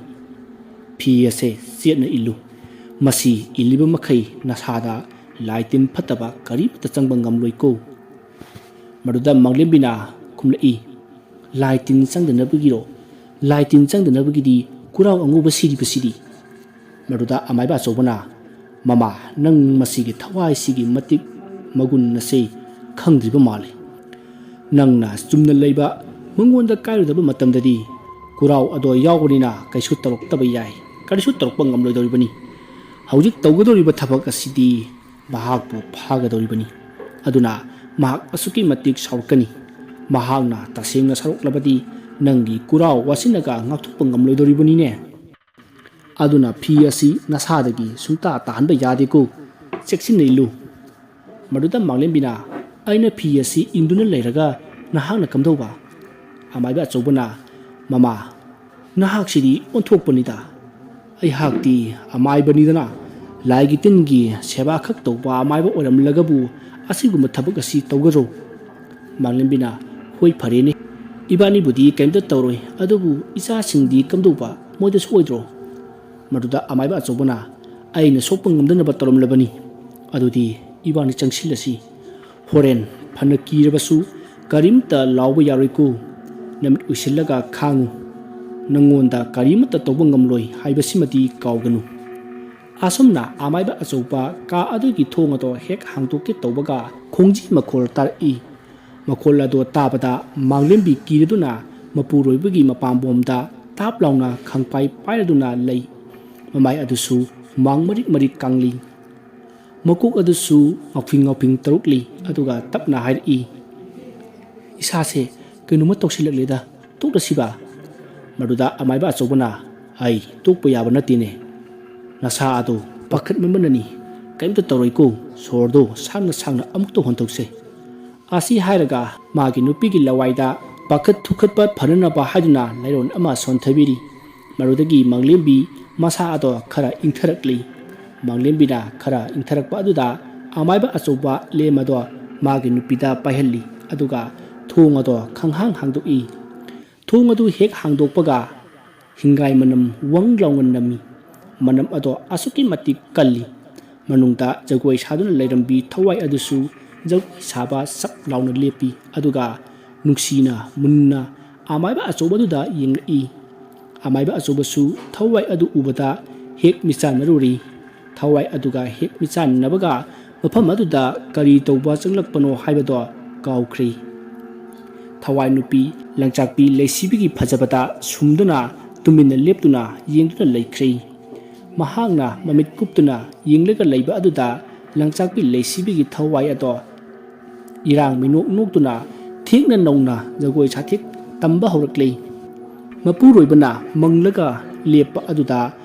"ꯐꯤ ꯑꯁꯦ ꯆꯦꯠꯅ ꯏꯜꯂꯨ꯫ ꯃꯁꯤ ꯏꯜꯂꯤꯕ ꯃꯈꯩ ꯅꯁꯥꯗ ꯂꯥꯏ ꯇꯤꯟ ꯐꯠꯇꯕ ꯀꯔꯤꯃꯠꯇ ꯆꯪꯕ ꯉꯝꯂꯣꯏꯀꯣ"꯫ ꯃꯗꯨꯗ ꯃꯥꯡꯂꯦꯝꯕꯤꯅ ꯈꯨꯝꯂꯛꯏ, "ꯂꯥꯏ ꯇꯤꯟ ꯆꯪꯗꯅꯕꯒꯤꯔꯣ? ꯂꯥꯏ ꯇꯤꯟ ꯆꯪꯗꯅꯕꯒꯤꯗꯤ ꯀꯨꯔꯥꯎ ꯑꯉꯧꯕ ꯁꯤꯔꯤꯕꯁꯤꯗꯤ"꯫ ꯃꯗꯨꯗ ꯑꯃꯥꯏꯕ ꯑꯆꯧꯕꯅ, "ꯃꯃꯥ, ꯅꯪ ꯃꯁꯤꯒꯤ ꯊꯋꯥꯏꯁꯤꯒꯤ ꯃꯇꯤꯛ ꯃꯒꯨꯟ ꯑꯁꯤ ꯈꯪꯗ꯭ꯔꯤꯕ ꯃꯥꯜꯂꯤ꯫ ꯅꯪꯅ ꯆꯨꯝꯅ ꯂꯩꯕ ꯃꯉꯣꯟꯗ ꯀꯥꯏꯔꯨꯗꯕ ꯃꯇꯝꯗꯗꯤ ꯀꯨꯔꯥꯎ ꯑꯗꯣ ꯌꯥꯎꯕꯅꯤꯅ ꯀꯩꯁꯨ ꯇꯧꯔꯛꯇꯕ ꯌꯥꯏ, ꯀꯔꯤꯁꯨ ꯇꯧꯔꯛꯄ ꯉꯝꯂꯣꯏꯗꯧꯔꯤꯕꯅꯤ꯫ ꯍꯧꯖꯤꯛ ꯇꯧꯒꯗꯧꯔꯤꯕ ꯊꯕꯛ ꯑꯁꯤꯗꯤ ꯃꯍꯥꯛꯄꯨ ꯐꯥꯒꯗꯧꯔꯤꯕꯅꯤ꯫ ꯑꯗꯨꯅ ꯃꯍꯥꯛ ꯑꯁꯨꯛꯀꯤ ꯃꯇꯤꯛ ꯁꯥꯎꯔꯛꯀꯅꯤ꯫ ꯃꯍꯥꯛꯅ ꯇꯁꯦꯡꯅ ꯁꯥꯎꯔꯛꯂꯕꯗꯤ ꯅꯪꯒꯤ ꯀꯨꯔꯥꯎ ꯋꯥꯁꯤꯟꯅꯒ ꯉꯥꯛꯊꯣꯛꯄ ꯉꯝꯂꯣꯏꯗꯧꯔꯤꯕꯅꯤꯅꯦ꯫ ꯑꯗꯨꯅ ꯐꯤ ꯑꯁꯤ ꯅꯁꯥꯗꯒꯤ ꯁꯨꯡꯇꯥ ꯇꯥꯍꯟꯕ ꯌꯥꯗꯦꯀꯣ꯫ ꯆꯦꯛꯁꯤꯟꯅ ꯏꯜꯂꯨ"꯫ ꯃꯗꯨꯗ ꯃꯥꯡꯂꯦꯝꯕꯤꯅ, "ꯑꯩꯅ ꯐꯤ ꯑꯁꯤ ꯏꯟꯗꯨꯅ ꯂꯩꯔꯒ ꯅꯍꯥꯛꯅ ꯀꯝꯗꯧꯕ?" ꯑꯃꯥꯏꯕ ꯑꯆꯧꯕꯅ, "ꯃꯃꯥ, ꯅꯍꯥꯛꯁꯤꯗꯤ ꯑꯣꯟꯊꯣꯛꯄꯅꯤꯗ꯫ ꯑꯩꯍꯥꯛꯇꯤ ꯑꯃꯥꯏꯕꯅꯤꯗꯅ, ꯂꯥꯏꯒꯤ ꯇꯤꯟꯒꯤ ꯁꯦꯕꯥ ꯈꯛ ꯇꯧꯕ ꯑꯃꯥꯏꯕ ꯑꯣꯏꯔꯝꯂꯒꯕꯨ ꯑꯁꯤꯒꯨꯝꯕ ꯊꯕꯛ ꯑꯁꯤ ꯇꯧꯒꯗ꯭ꯔꯣ?" ꯃꯥꯡꯂꯦꯝꯕꯤꯅ, "ꯍꯣꯏ, ꯐꯔꯦꯅꯦ, "ꯏꯕꯥꯅꯤꯕꯨꯗꯤ ꯀꯔꯤꯝꯇ ꯇꯧꯔꯣꯏ, ꯑꯗꯨꯕꯨ ꯏꯆꯥꯁꯤꯡꯗꯤ ꯀꯝꯗꯧꯕ? ꯃꯣꯏꯗ ꯁꯣꯛꯑꯣꯏꯗ꯭ꯔꯣ?" ꯃꯗꯨꯗ ꯑꯃꯥꯏꯕ ꯑꯆꯧꯕꯅ, "ꯑꯩꯅ ꯁꯣꯛꯄ ꯉꯝꯗꯅꯕ ꯇꯧꯔꯝꯂꯕꯅꯤ꯫ ꯑꯗꯨꯗꯤ ꯏꯕꯥꯅꯤ ꯆꯪꯁꯤꯜꯂꯁꯤ꯫ ꯍꯣꯔꯦꯟ ꯐꯅ ꯀꯤꯔꯕꯁꯨ ꯀꯔꯤꯝꯇ ꯂꯥꯎꯕ ꯌꯥꯔꯣꯏꯀꯣ꯫ ꯅꯃꯤꯠ ꯎꯏꯁꯤꯜꯂꯒ ꯈꯥꯡꯉꯨ꯫ ꯅꯪꯉꯣꯟꯗ ꯀꯔꯤꯃꯠꯇ ꯇꯧꯕ ꯉꯝꯂꯣꯏ ꯍꯥꯏꯕꯁꯤꯃꯗꯤ ꯀꯥꯎꯒꯅꯨ"꯫ ꯑꯁꯨꯝꯅ ꯑꯃꯥꯏꯕ ꯑꯆꯧꯕ ꯀꯥ ꯑꯗꯨꯒꯤ ꯊꯣꯡ ꯑꯗꯣ ꯍꯦꯛ ꯍꯥꯡꯗꯣꯛꯀꯦ ꯇꯧꯕꯒ, ꯈꯣꯡꯖꯤ ꯃꯈꯣꯜ ꯇꯥꯔꯛꯏ꯫ ꯃꯈꯣꯜ ꯑꯗꯣ ꯇꯥꯕꯗ ꯃꯥꯡꯂꯦꯝꯕꯤ ꯀꯤꯔꯗꯨꯅ ꯃꯄꯨꯔꯣꯏꯕꯒꯤ ꯃꯄꯥꯝꯕꯣꯝꯗ ꯇꯥꯞ ꯂꯥꯎꯅ ꯈꯪꯄꯥꯏ ꯄꯥꯏꯔꯗꯨꯅ ꯂꯩ꯫ ꯃꯃꯥꯏ ꯑꯗꯨꯁꯨ ꯍꯨꯃꯥꯡ ꯃꯔꯤꯛ ꯃꯔꯤꯛ ꯀꯪꯂꯤ꯫ ꯃꯀꯣꯛ ꯑꯗꯨꯁꯨ ꯉꯥꯎꯐꯤꯡ ꯉꯥꯎꯐꯤꯡ ꯇꯧꯔꯛꯂꯤ꯫ ꯑꯗꯨꯒ ꯇꯞꯅ ꯍꯥꯏꯔꯛꯏ, "ꯏꯁꯥꯁꯦ ꯀꯩꯅꯣꯝꯃ ꯇꯧꯁꯤꯜꯂꯛꯂꯦꯗ, ꯇꯣꯛꯂꯁꯤꯕ?" ꯃꯗꯨꯗ ꯑꯃꯥꯏꯕ ꯑꯆꯧꯕꯅ, "ꯑꯩ ꯇꯣꯛꯄ ꯌꯥꯕ ꯅꯠꯇꯦꯅꯦ꯫ ꯅꯁꯥ ꯑꯗꯣ ꯄꯥꯈꯠꯃꯟꯕꯅꯅꯤ꯫ ꯀꯔꯤꯝꯇ ꯇꯧꯔꯣꯏꯀꯣ꯫ ꯁꯣꯔꯗꯣ ꯁꯥꯡꯅ ꯁꯥꯡꯅ ꯑꯃꯨꯛꯇ ꯍꯣꯟꯊꯣꯛꯁꯦ"꯫ ꯑꯁꯤ ꯍꯥꯏꯔꯒ ꯃꯥꯒꯤ ꯅꯨꯄꯤꯒꯤ ꯂꯋꯥꯏꯗ ꯄꯥꯈꯠ ꯊꯨꯈꯠꯄ ꯐꯅꯅꯕ ꯍꯥꯏꯗꯨꯅ ꯂꯥꯏꯔꯣꯟ ꯑꯃ ꯁꯣꯟꯊꯕꯤꯔꯤ꯫ ꯃꯗꯨꯗꯒꯤ ꯃꯥꯡꯂꯦꯝꯕꯤ ꯃꯁꯥ ꯑꯗꯣ ꯈꯔ ꯏꯪꯊꯔꯛꯂꯤ꯫ ꯃꯥꯡꯂꯦꯝꯕꯤꯅ ꯈꯔ ꯏꯪꯊꯔꯛꯄ ꯑꯗꯨꯗ ꯑꯃꯥꯏꯕ ꯑꯆꯧꯕ ꯂꯦꯝ ꯑꯗꯣ ꯃꯥꯒꯤ ꯅꯨꯄꯤꯗ ꯄꯥꯏꯍꯜꯂꯤ, ꯑꯗꯨꯒ ꯊꯣꯡ ꯑꯗꯣ ꯈꯪꯍꯥꯡ ꯍꯥꯡꯗꯣꯛꯏ꯫ ꯊꯣꯡ ꯑꯗꯨ ꯍꯦꯛ ꯍꯥꯡꯗꯣꯛꯄꯒ ꯍꯤꯡꯒꯥꯏ ꯃꯅꯝ ꯋꯪ ꯂꯥꯎꯅ ꯅꯝꯃꯤ꯫ ꯃꯅꯝ ꯑꯗꯣ ꯑꯁꯨꯛꯀꯤ ꯃꯇꯤꯛ ꯀꯜꯂꯤ꯫ ꯃꯅꯨꯡꯗ ꯖꯒꯣꯏ ꯁꯥꯗꯨꯅ ꯂꯩꯔꯝꯕꯤ ꯊꯋꯥꯏ ꯑꯗꯨꯁꯨ ꯖꯒꯣꯏ ꯁꯥꯕ ꯁꯞ ꯂꯥꯎꯅ ꯂꯦꯞꯄꯤ, ꯑꯗꯨꯒ ꯅꯨꯡꯁꯤꯅ ꯃꯨꯟꯅ ꯑꯃꯥꯏꯕ ꯑꯆꯧꯕꯗꯨꯗ ꯌꯦꯡꯂꯛꯏ꯫ ꯑꯃꯥꯏꯕ ꯑꯆꯧꯕꯁꯨ ꯊꯋꯥꯏ ꯑꯗꯨ ꯎꯕꯗ ꯍꯦꯛ ꯃꯤꯆꯥꯟꯅꯔꯨꯔꯤ꯫ ꯊꯋꯥꯏ ꯑꯗꯨꯒ ꯍꯦꯛ ꯃꯤꯆꯥꯟꯅꯕꯒ ꯃꯐꯝ ꯑꯗꯨꯗ ꯀꯔꯤ ꯇꯧꯕ ꯆꯪꯂꯛꯄꯅꯣ ꯍꯥꯏꯕꯗꯣ ꯀꯥꯎꯈ꯭ꯔꯦ꯫ ꯊꯋꯥꯏ ꯅꯨꯄꯤ ꯂꯪꯆꯥꯛꯄꯤ ꯂꯩꯁꯤꯕꯤꯒꯤ ꯐꯖꯕꯗ ꯁꯨꯝꯗꯨꯅ ꯇꯨꯃꯤꯟꯅ ꯂꯦꯞꯇꯨꯅ ꯌꯦꯡꯗꯨꯅ ꯂꯩꯈ꯭ꯔꯦ꯫ ꯃꯍꯥꯛꯅ ꯃꯃꯤꯠ ꯀꯨꯞꯇꯨꯅ ꯌꯦꯡꯂꯒ ꯂꯩꯕ ꯑꯗꯨꯗ ꯂꯪꯆꯥꯛꯄꯤ ꯂꯩꯁꯤꯕꯤꯒꯤ ꯊꯋꯥꯏ ꯑꯗꯣ ꯏꯔꯥꯡ ꯃꯤꯅꯣꯛ ꯅꯣꯛꯇꯨꯅ ꯊꯦꯛꯅ ꯅꯧꯅ ꯖꯒꯣꯏ ꯁꯥꯊꯦꯛ ꯇꯝꯕ ꯍꯧꯔꯛꯂꯦ꯫ ꯃꯄꯨꯔꯣꯏꯕꯅ ꯃꯪꯂꯒ ꯂꯦꯞꯄ ꯑꯗꯨꯗ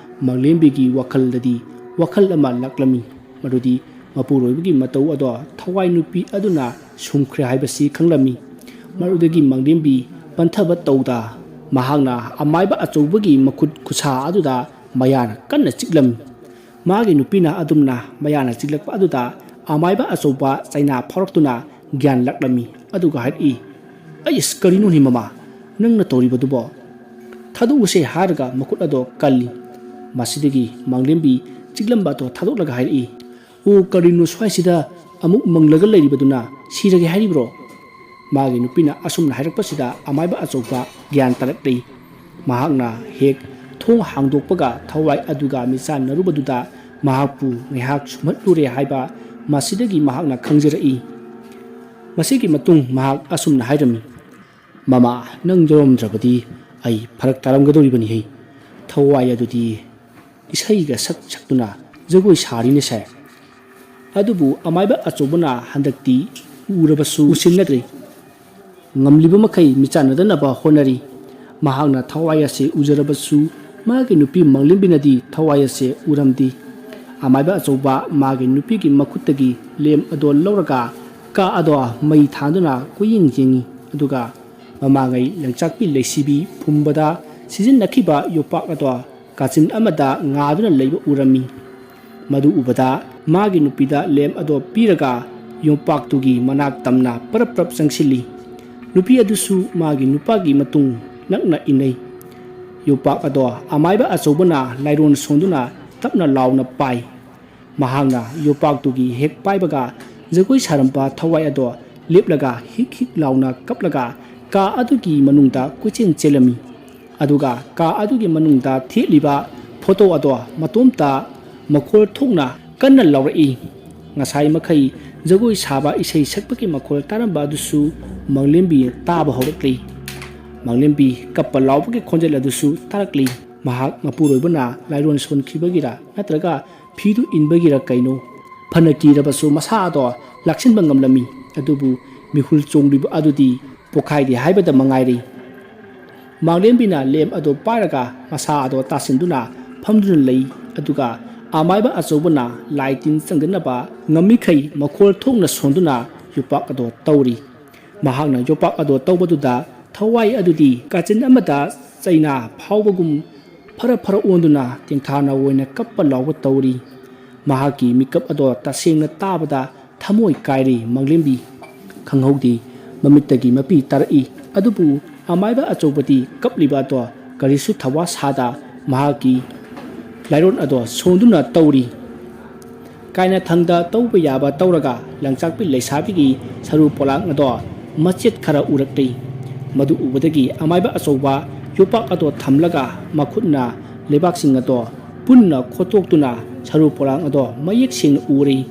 ꯃꯥꯡꯂꯦꯝꯕꯤꯒꯤ ꯋꯥꯈꯜꯗꯗꯤ ꯋꯥꯈꯜ ꯑꯃ ꯂꯥꯛꯂꯝꯃꯤ꯫ ꯃꯗꯨꯗꯤ ꯃꯄꯨꯔꯣꯏꯕꯒꯤ ꯃꯇꯧ ꯑꯗꯣ ꯊꯋꯥꯏ ꯅꯨꯄꯤ ꯑꯗꯨꯅ ꯁꯨꯝꯈ꯭ꯔꯦ ꯍꯥꯏꯕꯁꯤ ꯈꯪꯂꯝꯃꯤ꯫ ꯃꯗꯨꯗꯒꯤ ꯃꯥꯡꯂꯦꯝꯕꯤ ꯄꯟꯊꯕ ꯇꯧꯗ ꯃꯍꯥꯛꯅ ꯑꯃꯥꯏꯕ ꯑꯆꯧꯕꯒꯤ ꯃꯈꯨꯠ ꯈꯨꯠꯁꯥ ꯑꯗꯨꯗ ꯃꯌꯥꯅ ꯀꯟꯅ ꯆꯤꯛꯂꯝꯃꯤ꯫ ꯃꯥꯒꯤ ꯅꯨꯄꯤꯅ ꯑꯗꯨꯝꯅ ꯃꯌꯥꯅ ꯆꯤꯛꯂꯛꯄ ꯑꯗꯨꯗ ꯑꯃꯥꯏꯕ ꯑꯆꯧꯕ ꯆꯩꯅꯥ ꯐꯥꯎꯔꯛꯇꯨꯅ ꯒ꯭ꯌꯥꯟ ꯂꯛꯂꯝꯃꯤ, ꯑꯗꯨꯒ ꯍꯥꯏꯔꯛꯏ, "ꯑꯩꯁ, ꯀꯔꯤꯅꯣꯅꯦ ꯃꯃꯥ, ꯅꯪꯅ ꯇꯧꯔꯤꯕꯗꯨꯕꯣ?" "ꯊꯥꯗꯣꯛꯎꯁꯦ" ꯍꯥꯏꯔꯒ ꯃꯈꯨꯠ ꯑꯗꯣ ꯀꯜꯂꯤ꯫ ꯃꯁꯤꯗꯒꯤ ꯃꯥꯡꯂꯦꯝꯕꯤ ꯆꯤꯛꯂꯝꯕ ꯑꯗꯣ ꯊꯥꯗꯣꯛꯂꯒ ꯍꯥꯏꯔꯛꯏ, "ꯑꯣ, ꯀꯔꯤꯅꯣ ꯁ꯭ꯋꯥꯏꯁꯤꯗ ꯑꯃꯨꯛ ꯃꯪꯂꯒ ꯂꯩꯔꯤꯕꯗꯨꯅ? ꯁꯤꯔꯒꯦ ꯍꯥꯏꯔꯤꯕ꯭ꯔꯣ?" ꯃꯥꯒꯤ ꯅꯨꯄꯤꯅ ꯑꯁꯨꯝꯅ ꯍꯥꯏꯔꯛꯄꯁꯤꯗ ꯑꯃꯥꯏꯕ ꯑꯆꯧꯕ ꯒ꯭ꯌꯥꯟ ꯇꯥꯔꯛꯂꯤ꯫ ꯃꯍꯥꯛꯅ ꯍꯦꯛ ꯊꯣꯡ ꯍꯥꯡꯗꯣꯛꯄꯒ ꯊꯋꯥꯏ ꯑꯗꯨꯒ ꯃꯤꯆꯥꯟꯅꯔꯨꯕꯗꯨꯗ ꯃꯍꯥꯛꯄꯨ ꯉꯥꯏꯍꯥꯛ ꯁꯨꯝꯍꯠꯂꯨꯔꯦ ꯍꯥꯏꯕ ꯃꯁꯤꯗꯒꯤ ꯃꯍꯥꯛꯅ ꯈꯪꯖꯔꯛꯏ꯫ ꯃꯁꯤꯒꯤ ꯃꯇꯨꯡ ꯃꯍꯥꯛ ꯑꯁꯨꯝꯅ ꯍꯥꯏꯔꯝꯃꯤ, "ꯃꯃꯥ, ꯅꯪ ꯌꯥꯎꯔꯝꯗ꯭ꯔꯕꯗꯤ ꯑꯩ ꯐꯔꯛ ꯇꯥꯔꯝꯒꯗꯧꯔꯤꯕꯅꯤꯍꯦ꯫ ꯊꯋꯥꯏ ꯑꯗꯨꯗꯤ ꯏꯁꯩꯒ ꯁꯛ ꯁꯛꯇꯨꯅ ꯖꯒꯣꯏ ꯁꯥꯔꯤꯅꯦ ꯁꯦ꯫ ꯑꯗꯨꯕꯨ ꯑꯃꯥꯏꯕ ꯑꯆꯧꯕꯅ ꯍꯟꯗꯛꯇꯤ ꯎꯔꯕꯁꯨ ꯎꯁꯤꯟꯅꯗ꯭ꯔꯤ꯫ ꯉꯝꯂꯤꯕ ꯃꯈꯩ ꯃꯤꯆꯥꯟꯅꯗꯅꯕ ꯍꯣꯠꯅꯔꯤ꯫ ꯃꯍꯥꯛꯅ ꯊꯋꯥꯏ ꯑꯁꯤ ꯎꯖꯔꯕꯁꯨ ꯃꯥꯒꯤ ꯅꯨꯄꯤ ꯃꯥꯡꯂꯦꯝꯕꯤꯅꯗꯤ ꯊꯋꯥꯏ ꯑꯁꯤ ꯎꯔꯝꯗꯦ꯫ ꯑꯃꯥꯏꯕ ꯑꯆꯧꯕ ꯃꯥꯒꯤ ꯅꯨꯄꯤꯒꯤ ꯃꯈꯨꯠꯇꯒꯤ ꯂꯦꯝ ꯑꯗꯣ ꯂꯧꯔꯒ ꯀꯥ ꯑꯗꯣ ꯃꯩ ꯊꯥꯗꯨꯅ ꯀꯣꯏꯌꯦꯡ ꯌꯦꯡꯉꯤ꯫ ꯑꯗꯨꯒ ꯃꯃꯥꯡꯉꯩ ꯂꯪꯆꯥꯛꯄꯤ ꯂꯩꯁꯤꯕꯤ ꯐꯨꯝꯕꯗ ꯁꯤꯖꯤꯟꯅꯈꯤꯕ ꯌꯣꯄꯥꯛ ꯑꯗꯣ ꯀꯥꯆꯤꯟ ꯑꯃꯗ ꯉꯥꯗꯨꯅ ꯂꯩꯕ ꯎꯔꯝꯃꯤ꯫ ꯃꯗꯨ ꯎꯕꯗ ꯃꯥꯒꯤ ꯅꯨꯄꯤꯗ ꯂꯦꯝ ꯑꯗꯣ ꯄꯤꯔꯒ ꯌꯣꯝꯄꯥꯛꯇꯨꯒꯤ ꯃꯅꯥꯛ ꯇꯝꯅ ꯄꯔꯞ ꯄꯔꯞ ꯆꯪꯁꯤꯜꯂꯤ꯫ ꯅꯨꯄꯤ ꯑꯗꯨꯁꯨ ꯃꯥꯒꯤ ꯅꯨꯄꯥꯒꯤ ꯃꯇꯨꯡ ꯅꯛꯅ ꯏꯟꯅꯩ꯫ ꯌꯣꯝꯄꯥꯛ ꯑꯗꯣ ꯑꯃꯥꯏꯕ ꯑꯆꯧꯕꯅ ꯂꯥꯏꯔꯣꯟ ꯁꯣꯟꯗꯨꯅ ꯇꯞꯅ ꯂꯥꯎꯅ ꯄꯥꯏ꯫ ꯃꯍꯥꯛꯅ ꯌꯣꯝꯄꯥꯛꯇꯨꯒꯤ ꯍꯦꯛ ꯄꯥꯏꯕꯒ ꯖꯒꯣꯏ ꯁꯥꯔꯝꯕ ꯊꯋꯥꯏ ꯑꯗꯣ ꯂꯦꯞꯂꯒ ꯍꯤꯛ ꯍꯤꯛ ꯂꯥꯎꯅ ꯀꯞꯂꯒ ꯀꯥ ꯑꯗꯨꯒꯤ ꯃꯅꯨꯡꯗ ꯀꯣꯏꯆꯦꯟ ꯆꯦꯜꯂꯝꯃꯤ꯫ ꯑꯗꯨꯒ ꯀꯥ ꯑꯗꯨꯒꯤ ꯃꯅꯨꯡꯗ ꯊꯦꯠꯂꯤꯕ ꯐꯣꯇꯣ ꯑꯗꯣ ꯃꯇꯣꯝꯇ ꯃꯈꯣꯜ ꯊꯣꯛꯅ ꯀꯟꯅ ꯂꯥꯎꯔꯛꯏ꯫ ꯉꯁꯥꯏ ꯃꯈꯩ ꯖꯒꯣꯏ ꯁꯥꯕ, ꯏꯁꯩ ꯁꯛꯄꯒꯤ ꯃꯈꯣꯜ ꯇꯥꯔꯝꯕ ꯑꯗꯨꯁꯨ ꯃꯥꯡꯂꯦꯝꯕꯤ ꯇꯥꯕ ꯍꯧꯔꯛꯂꯤ꯫ ꯃꯥꯡꯂꯦꯝꯕꯤ ꯀꯞꯄ ꯂꯥꯎꯕꯒꯤ ꯈꯣꯟꯖꯦꯜ ꯑꯗꯨꯁꯨ ꯇꯥꯔꯛꯂꯤ꯫ ꯃꯍꯥꯛ ꯃꯄꯨꯔꯣꯏꯕꯅ ꯂꯥꯏꯔꯣꯟ ꯁꯣꯟꯈꯤꯕꯒꯤꯔ ꯅꯠꯇ꯭ꯔꯒ ꯐꯤꯗꯨ ꯏꯟꯕꯒꯤꯔ ꯀꯩꯅꯣ, ꯐꯅ ꯀꯤꯔꯕꯁꯨ ꯃꯁꯥ ꯑꯗꯣ ꯂꯥꯛꯁꯤꯟꯕ ꯉꯝꯂꯝꯃꯤ꯫ ꯑꯗꯨꯕꯨ ꯃꯤꯍꯨꯜ ꯆꯣꯡꯂꯤꯕ ꯑꯗꯨꯗꯤ ꯄꯣꯈꯥꯏꯗꯦ ꯍꯥꯏꯕꯗ ꯃꯉꯥꯏꯔꯦ꯫ ꯃꯥꯡꯂꯦꯝꯕꯤꯅ ꯂꯦꯝ ꯑꯗꯨ ꯄꯥꯏꯔꯒ ꯃꯁꯥ ꯑꯗꯣ ꯇꯥꯁꯤꯟꯗꯨꯅ ꯐꯝꯗꯨꯅ ꯂꯩ꯫ ꯑꯗꯨꯒ ꯑꯃꯥꯏꯕ ꯑꯆꯧꯕꯅ ꯂꯥꯏ ꯇꯤꯟ ꯆꯪꯗꯅꯕ ꯉꯝꯃꯤꯈꯩ ꯃꯈꯣꯜ ꯊꯣꯛꯅ ꯁꯣꯟꯗꯨꯅ ꯌꯣꯄꯥꯛ ꯑꯗꯣ ꯇꯧꯔꯤ꯫ ꯃꯍꯥꯛꯅ ꯌꯣꯄꯥꯛ ꯑꯗꯣ ꯇꯧꯕꯗꯨꯗ ꯊꯋꯥꯏ ꯑꯗꯨꯗꯤ ꯀꯥꯆꯤꯟ ꯑꯃꯗ ꯆꯩꯅꯥ ꯐꯥꯎꯕꯒꯨꯝ ꯐꯔ ꯐꯔ ꯑꯣꯟꯗꯨꯅ ꯇꯦꯡꯊꯥꯅ ꯑꯣꯏꯅ ꯀꯞꯄ ꯂꯥꯎꯕ ꯇꯧꯔꯤ꯫ ꯃꯍꯥꯛꯀꯤ ꯃꯤꯀꯞ ꯑꯗꯣ ꯇꯁꯦꯡꯅ ꯇꯥꯕꯗ ꯊꯃꯣꯏ ꯀꯥꯏꯔꯤ ꯃꯥꯡꯂꯦꯝꯕꯤ꯫ ꯈꯪꯍꯧꯗꯦ, ꯃꯃꯤꯠꯇꯒꯤ ꯃꯄꯤ ꯇꯥꯔꯛꯏ꯫ ꯑꯗꯨꯕꯨ ꯑꯃꯥꯏꯕ ꯑꯆꯧꯕꯗꯤ ꯀꯞꯂꯤꯕ ꯑꯗꯣ ꯀꯔꯤꯁꯨ ꯊꯋꯥ ꯁꯥꯗ ꯃꯍꯥꯛꯀꯤ ꯂꯥꯏꯔꯣꯟ ꯑꯗꯣ ꯁꯣꯟꯗꯨꯅ ꯇꯧꯔꯤ꯫ ꯀꯥꯏꯅꯊꯪꯗ ꯇꯧꯕ ꯌꯥꯕ ꯇꯧꯔꯒ ꯂꯪꯆꯥꯛꯄꯤ ꯂꯩꯁꯥꯕꯤꯒꯤ ꯁꯔꯨ ꯄꯣꯂꯥꯡ ꯑꯗꯣ ꯃꯆꯦꯠ ꯈꯔ ꯎꯔꯛꯂꯤ꯫ ꯃꯗꯨ ꯎꯕꯗꯒꯤ ꯑꯃꯥꯏꯕ ꯑꯆꯧꯕ ꯌꯣꯄꯥꯛ ꯑꯗꯣ ꯊꯝꯂꯒ ꯃꯈꯨꯠꯅ ꯂꯩꯕꯥꯛꯁꯤꯡ ꯑꯗꯣ ꯄꯨꯟꯅ ꯈꯣꯠꯇꯣꯛꯇꯨꯅ ꯁꯔꯨ ꯄꯣꯂꯥꯡ ꯑꯗꯣ ꯃꯌꯦꯛ ꯁꯦꯡꯅ ꯎꯔꯤ꯫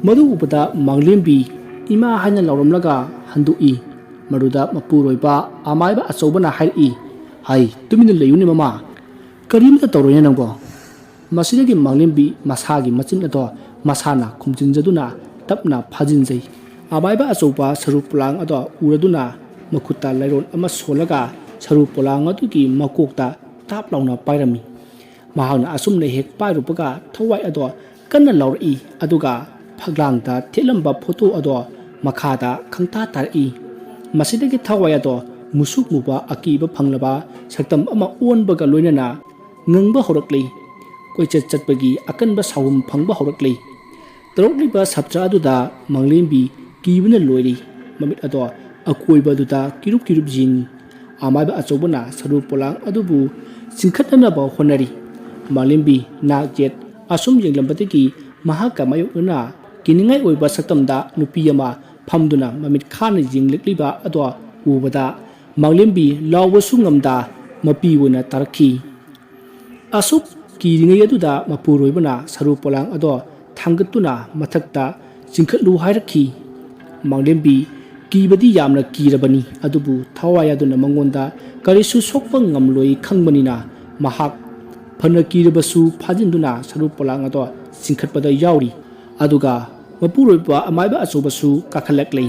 ꯃꯗꯨ ꯎꯕꯗ ꯃꯥꯡꯂꯦꯝꯕꯤ ꯏꯃꯥ ꯍꯥꯏꯅ ꯂꯥꯎꯔꯝꯂꯒ ꯍꯟꯗꯣꯛꯏ꯫ ꯃꯗꯨꯗ ꯃꯄꯨꯔꯣꯏꯕ ꯑꯃꯥꯏꯕ ꯑꯆꯧꯕꯅ ꯍꯥꯏꯔꯛꯏ, "ꯍꯩ, ꯇꯨꯃꯤꯟꯅ ꯂꯩꯌꯨꯅꯦ ꯃꯃꯥ, ꯀꯔꯤꯝꯇ ꯇꯧꯔꯣꯏꯅꯦ ꯅꯪꯕꯣ?" ꯃꯁꯤꯗꯒꯤ ꯃꯥꯡꯂꯦꯝꯕꯤ ꯃꯁꯥꯒꯤ ꯃꯆꯤꯟ ꯑꯗꯣ ꯃꯁꯥꯅ ꯈꯨꯝꯖꯤꯟꯖꯗꯨꯅ ꯇꯞꯅ ꯐꯥꯖꯤꯟꯖꯩ꯫ ꯑꯃꯥꯏꯕ ꯑꯆꯧꯕ ꯁꯔꯨ ꯄꯣꯂꯥꯡ ꯑꯗꯣ ꯎꯔꯗꯨꯅ ꯃꯈꯨꯠꯇ ꯂꯥꯏꯔꯣꯟ ꯑꯃ ꯁꯣꯜꯂꯒ ꯁꯔꯨ ꯄꯣꯂꯥꯡ ꯑꯗꯨꯒꯤ ꯃꯀꯣꯛꯇ ꯇꯥꯞ ꯂꯥꯎꯅ ꯄꯥꯏꯔꯝꯃꯤ꯫ ꯃꯍꯥꯛꯅ ꯑꯁꯨꯝꯅ ꯍꯦꯛ ꯄꯥꯏꯔꯨꯕꯒ ꯊꯋꯥꯏ ꯑꯗꯣ ꯀꯟꯅ ꯂꯥꯎꯔꯛꯏ, ꯑꯗꯨꯒ ꯐꯛꯂꯥꯡꯗ ꯊꯦꯠꯂꯝꯕ ꯐꯣꯇꯣ ꯑꯗꯣ ꯃꯈꯥꯗ ꯈꯪꯇꯥ ꯇꯥꯔꯛꯏ꯫ ꯃꯁꯤꯗꯒꯤ ꯊꯋꯥꯏ ꯑꯗꯣ ꯃꯨꯁꯨꯛ ꯃꯨꯕ ꯑꯀꯤꯕ ꯐꯪꯂꯕ ꯁꯛꯇꯝ ꯑꯃ ꯑꯣꯟꯕꯒ ꯂꯣꯏꯅꯅ ꯉꯪꯕ ꯍꯧꯔꯛꯂꯤ꯫ ꯀꯣꯏꯆꯠ ꯆꯠꯄꯒꯤ ꯑꯀꯟꯕ ꯁꯥꯎꯍꯨꯝ ꯐꯪꯕ ꯍꯧꯔꯛꯂꯤ꯫ ꯇꯧꯔꯛꯂꯤꯕ ꯁꯞꯇ꯭ꯔ ꯑꯗꯨꯗ ꯃꯥꯡꯂꯦꯝꯕꯤ ꯀꯤꯕꯅ ꯂꯣꯏꯔꯤ꯫ ꯃꯃꯤꯠ ꯑꯗꯣ ꯑꯀꯣꯏꯕꯗꯨꯗ ꯀꯤꯔꯨꯞ ꯀꯤꯔꯨꯞ ꯌꯦꯡꯉꯤ꯫ ꯑꯃꯥꯏꯕ ꯑꯆꯧꯕꯅ ꯁꯔꯨ ꯄꯣꯂꯥꯡ ꯑꯗꯨꯕꯨ ꯆꯤꯡꯈꯠꯅꯅꯕ ꯍꯣꯠꯅꯔꯤ꯫ ꯃꯥꯂꯦꯝꯕꯤ ꯅꯥꯛ ꯌꯦꯠ ꯑꯁꯨꯝ ꯌꯦꯡꯂꯝꯕꯗꯒꯤ ꯃꯍꯥꯛꯀ ꯃꯥꯌꯣꯛꯅꯅ ꯀꯤꯅꯤꯡꯉꯥꯏ ꯑꯣꯏꯕ ꯁꯛꯇꯝꯗ ꯅꯨꯄꯤ ꯑꯃ ꯐꯝꯗꯨꯅ ꯃꯃꯤꯠ ꯈꯥꯅ ꯌꯦꯡꯂꯛꯂꯤꯕ ꯑꯗꯣ ꯎꯕꯗ ꯃꯥꯂꯦꯝꯕꯤ ꯂꯥꯎꯕꯁꯨ ꯉꯝꯗ ꯃꯄꯤ ꯑꯣꯏꯅ ꯇꯥꯔꯛꯈꯤ꯫ ꯑꯁꯨꯛ ꯀꯤꯔꯤꯉꯩ ꯑꯗꯨꯗ ꯃꯄꯨꯔꯣꯏꯕꯅ ꯁꯔꯨ ꯄꯣꯂꯥꯡ ꯑꯗꯣ ꯊꯥꯡꯒꯠꯇꯨꯅ ꯃꯊꯛꯇ ꯆꯤꯡꯈꯠꯂꯨ ꯍꯥꯏꯔꯛꯈꯤ꯫ ꯃꯥꯂꯦꯝꯕꯤ ꯀꯤꯕꯗꯤ ꯌꯥꯝꯅ ꯀꯤꯔꯕꯅꯤ, ꯑꯗꯨꯕꯨ ꯊꯋꯥꯏ ꯑꯗꯨꯅ ꯃꯉꯣꯟꯗ ꯀꯔꯤꯁꯨ ꯁꯣꯛꯄ ꯉꯝꯂꯣꯏ ꯈꯪꯕꯅꯤꯅ ꯃꯍꯥꯛ ꯐꯅ ꯀꯤꯔꯕꯁꯨ ꯐꯥꯖꯤꯟꯗꯨꯅ ꯁꯔꯨ ꯄꯣꯂꯥꯡ ꯑꯗꯣ ꯆꯤꯡꯈꯠꯄꯗ ꯌꯥꯎꯔꯤ꯫ ꯑꯗꯨꯒ ꯃꯄꯨꯔꯣꯏꯕ ꯑꯃꯥꯏꯕ ꯑꯆꯧꯕꯁꯨ ꯀꯥꯈꯠꯂꯛꯂꯦ꯫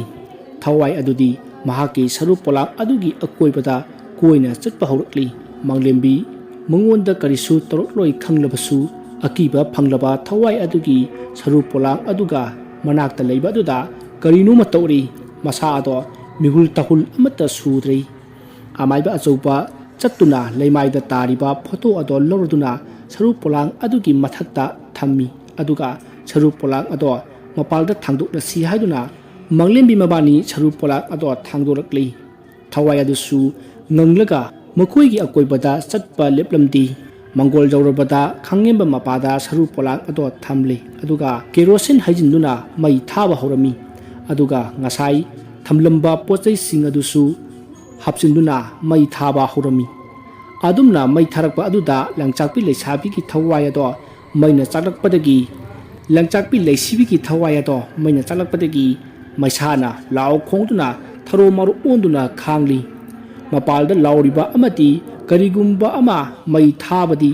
ꯊꯋꯥꯏ ꯑꯗꯨꯗꯤ ꯃꯍꯥꯛꯀꯤ ꯁꯔꯨ ꯄꯣꯂꯥꯡ ꯑꯗꯨꯒꯤ ꯑꯀꯣꯏꯕꯗ ꯀꯣꯏꯅ ꯆꯠꯄ ꯍꯧꯔꯛꯂꯤ꯫ ꯃꯥꯂꯦꯝꯕꯤ ꯃꯉꯣꯟꯗ ꯀꯔꯤꯁꯨ ꯇꯧꯔꯛꯂꯣꯏ ꯈꯪꯂꯕꯁꯨ ꯑꯀꯤꯕ ꯐꯪꯂꯕ ꯊꯋꯥꯏ ꯑꯗꯨꯒꯤ ꯁꯔꯨ ꯄꯣꯂꯥꯡ ꯑꯗꯨꯒ ꯃꯅꯥꯛꯇ ꯂꯩꯕ ꯑꯗꯨꯗ ꯀꯔꯤꯅꯣꯃ ꯇꯧꯔꯤ꯫ ꯃꯁꯥ ꯑꯗꯣ ꯃꯤꯍꯨꯜ ꯇꯥꯍꯨꯜ ꯑꯃꯠꯇ ꯁꯨꯗ꯭ꯔꯤ꯫ ꯑꯃꯥꯏꯕ ꯑꯆꯧꯕ ꯆꯠꯇꯨꯅ ꯂꯩꯃꯥꯏꯗ ꯇꯥꯔꯤꯕ ꯐꯣꯇꯣ ꯑꯗꯣ ꯂꯧꯔꯗꯨꯅ ꯁꯔꯨ ꯄꯣꯂꯥꯡ ꯑꯗꯨꯒꯤ ꯃꯊꯛꯇ ꯊꯝꯃꯤ꯫ ꯑꯗꯨꯒ ꯁꯔꯨ ꯄꯣꯂꯥꯡ ꯑꯗꯣ ꯃꯄꯥꯜꯗ ꯊꯥꯡꯗꯣꯛꯂꯁꯤ ꯍꯥꯏꯗꯨꯅ ꯃꯪꯂꯦꯝꯕꯤ ꯃꯕꯥꯅꯤ ꯁꯔꯨ ꯄꯣꯂꯥꯡ ꯑꯗꯣ ꯊꯥꯡꯗꯣꯔꯛꯂꯤ꯫ ꯊꯋꯥꯏ ꯑꯗꯨꯁꯨ ꯉꯪꯂꯒ ꯃꯈꯣꯏꯒꯤ ꯑꯀꯣꯏꯕꯗ ꯆꯠꯄ ꯂꯦꯞꯂꯝꯗꯦ꯫ ꯃꯪꯒꯣꯜ ꯌꯧꯔꯕꯗ ꯈꯥꯡꯉꯦꯝꯕ ꯃꯄꯥꯗ ꯁꯔꯨ ꯄꯣꯂꯥꯡ ꯑꯗꯣ ꯊꯝꯂꯦ꯫ ꯑꯗꯨꯒ ꯀꯦꯔꯣꯁꯤꯟ ꯍꯩꯖꯤꯟꯗꯨꯅ ꯃꯩ ꯊꯥꯕ ꯍꯧꯔꯝꯃꯤ꯫ ꯑꯗꯨꯒ ꯉꯁꯥꯏ ꯊꯝꯂꯝꯕ ꯄꯣꯠ ꯆꯩꯁꯤꯡ ꯑꯗꯨꯁꯨ ꯍꯥꯞꯆꯤꯟꯗꯨꯅ ꯃꯩ ꯊꯥꯕ ꯍꯧꯔꯝꯃꯤ꯫ ꯑꯗꯨꯝꯅ ꯃꯩ ꯊꯥꯔꯛꯄ ꯑꯗꯨꯗ ꯂꯪꯆꯥꯛꯄꯤ ꯂꯩꯁꯥꯕꯤꯒꯤ ꯊꯋꯥꯏ ꯑꯗꯣ ꯃꯩꯅ ꯆꯥꯛꯂꯛꯄꯗꯒꯤ, ꯂꯪꯆꯥꯛꯄꯤ ꯂꯩꯁꯤꯕꯤꯒꯤ ꯊꯋꯥꯏ ꯑꯗꯣ ꯃꯩꯅ ꯆꯥꯛꯂꯛꯄꯗꯒꯤ ꯃꯩꯁꯥꯅ ꯂꯥꯎ ꯈꯣꯡꯗꯨꯅ ꯊꯔꯣ ꯃꯔꯣ ꯑꯣꯟꯗꯨꯅ ꯈꯥꯡꯂꯤ꯫ ꯃꯄꯥꯜꯗ ꯂꯥꯎꯔꯤꯕ ꯑꯃꯗꯤ ꯀꯔꯤꯒꯨꯝꯕ ꯑꯃ ꯃꯩ ꯊꯥꯕꯗꯤ,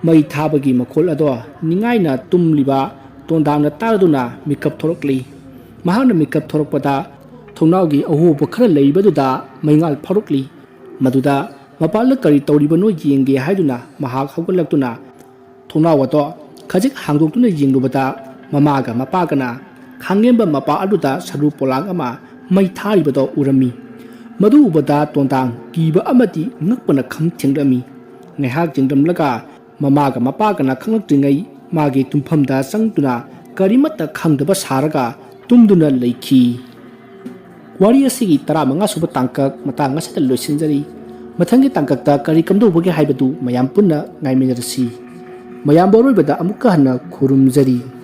ꯃꯩ ꯊꯥꯕꯒꯤ ꯃꯈꯣꯜ ꯑꯗꯣ ꯅꯤꯡꯉꯥꯏꯅ ꯇꯨꯝꯂꯤꯕ ꯇꯣꯟꯗꯥꯡꯅ ꯇꯥꯔꯗꯨꯅ ꯃꯤꯀꯞ ꯊꯣꯔꯛꯂꯤ꯫ ꯃꯍꯥꯛꯅ ꯃꯤꯀꯞ ꯊꯣꯔꯛꯄꯗ ꯊꯣꯡꯅꯥꯎꯒꯤ ꯑꯍꯣꯕ ꯈꯔ ꯂꯩꯕꯗꯨꯗ ꯃꯩꯉꯥꯜ ꯐꯥꯎꯔꯛꯂꯤ꯫ ꯃꯗꯨꯗ ꯃꯄꯥꯜꯗ ꯀꯔꯤ ꯇꯧꯔꯤꯕꯅꯣ ꯌꯦꯡꯒꯦ ꯍꯥꯏꯗꯨꯅ ꯃꯍꯥꯛ ꯍꯧꯒꯠꯂꯛꯇꯨꯅ ꯊꯣꯡꯅꯥꯎ ꯑꯗꯣ ꯈꯖꯤꯛ ꯍꯥꯡꯗꯣꯛꯇꯨꯅ ꯌꯦꯡꯂꯨꯕꯗ ꯃꯃꯥꯒ ꯃꯄꯥꯒꯅ ꯈꯥꯡꯉꯦꯝꯕ ꯃꯄꯥ ꯑꯗꯨꯗ ꯁꯔꯨ ꯄꯣꯂꯥꯡ ꯑꯃ ꯃꯩ ꯊꯥꯔꯤꯕꯗꯣ ꯎꯔꯝꯃꯤ꯫ ꯃꯗꯨ ꯎꯕꯗ ꯇꯣꯟꯗꯥꯡ ꯀꯤꯕ ꯑꯃꯗꯤ ꯉꯛꯄꯅ ꯈꯝ ꯊꯦꯡꯂꯝꯃꯤ꯫ ꯉꯥꯏꯍꯥꯛ ꯌꯦꯡꯂꯝꯂꯒ ꯃꯃꯥꯒ ꯃꯄꯥꯒꯅ ꯈꯪꯂꯛꯇ꯭ꯔꯤꯉꯩ ꯃꯥꯒꯤ ꯇꯨꯝꯐꯝꯗ ꯆꯪꯗꯨꯅ ꯀꯔꯤꯃꯠꯇ ꯈꯪꯗꯕ ꯁꯥꯔꯒ ꯇꯨꯝꯗꯨꯅ ꯂꯩꯈꯤ꯫ ꯋꯥꯔꯤ ꯑꯁꯤꯒꯤ ꯇꯔꯥꯃꯉꯥ ꯁꯨꯕ ꯇꯥꯡꯀꯛ ꯃꯇꯥꯡ ꯑꯁꯤꯗ ꯂꯣꯏꯁꯤꯟꯖꯔꯤ꯫ ꯃꯊꯪꯒꯤ ꯇꯥꯡꯀꯛꯇ ꯀꯔꯤ ꯀꯝꯗꯧꯕꯒꯦ ꯍꯥꯏꯕꯗꯨ ꯃꯌꯥꯝ ꯄꯨꯟꯅ ꯉꯥꯏꯃꯤꯟꯅꯔꯁꯤ꯫ ꯃꯌꯥꯝꯕꯨ ꯑꯔꯣꯏꯕꯗ ꯑꯃꯨꯛꯀ ꯍꯟꯅ ꯈꯨꯔꯨꯝꯖꯔꯤ꯫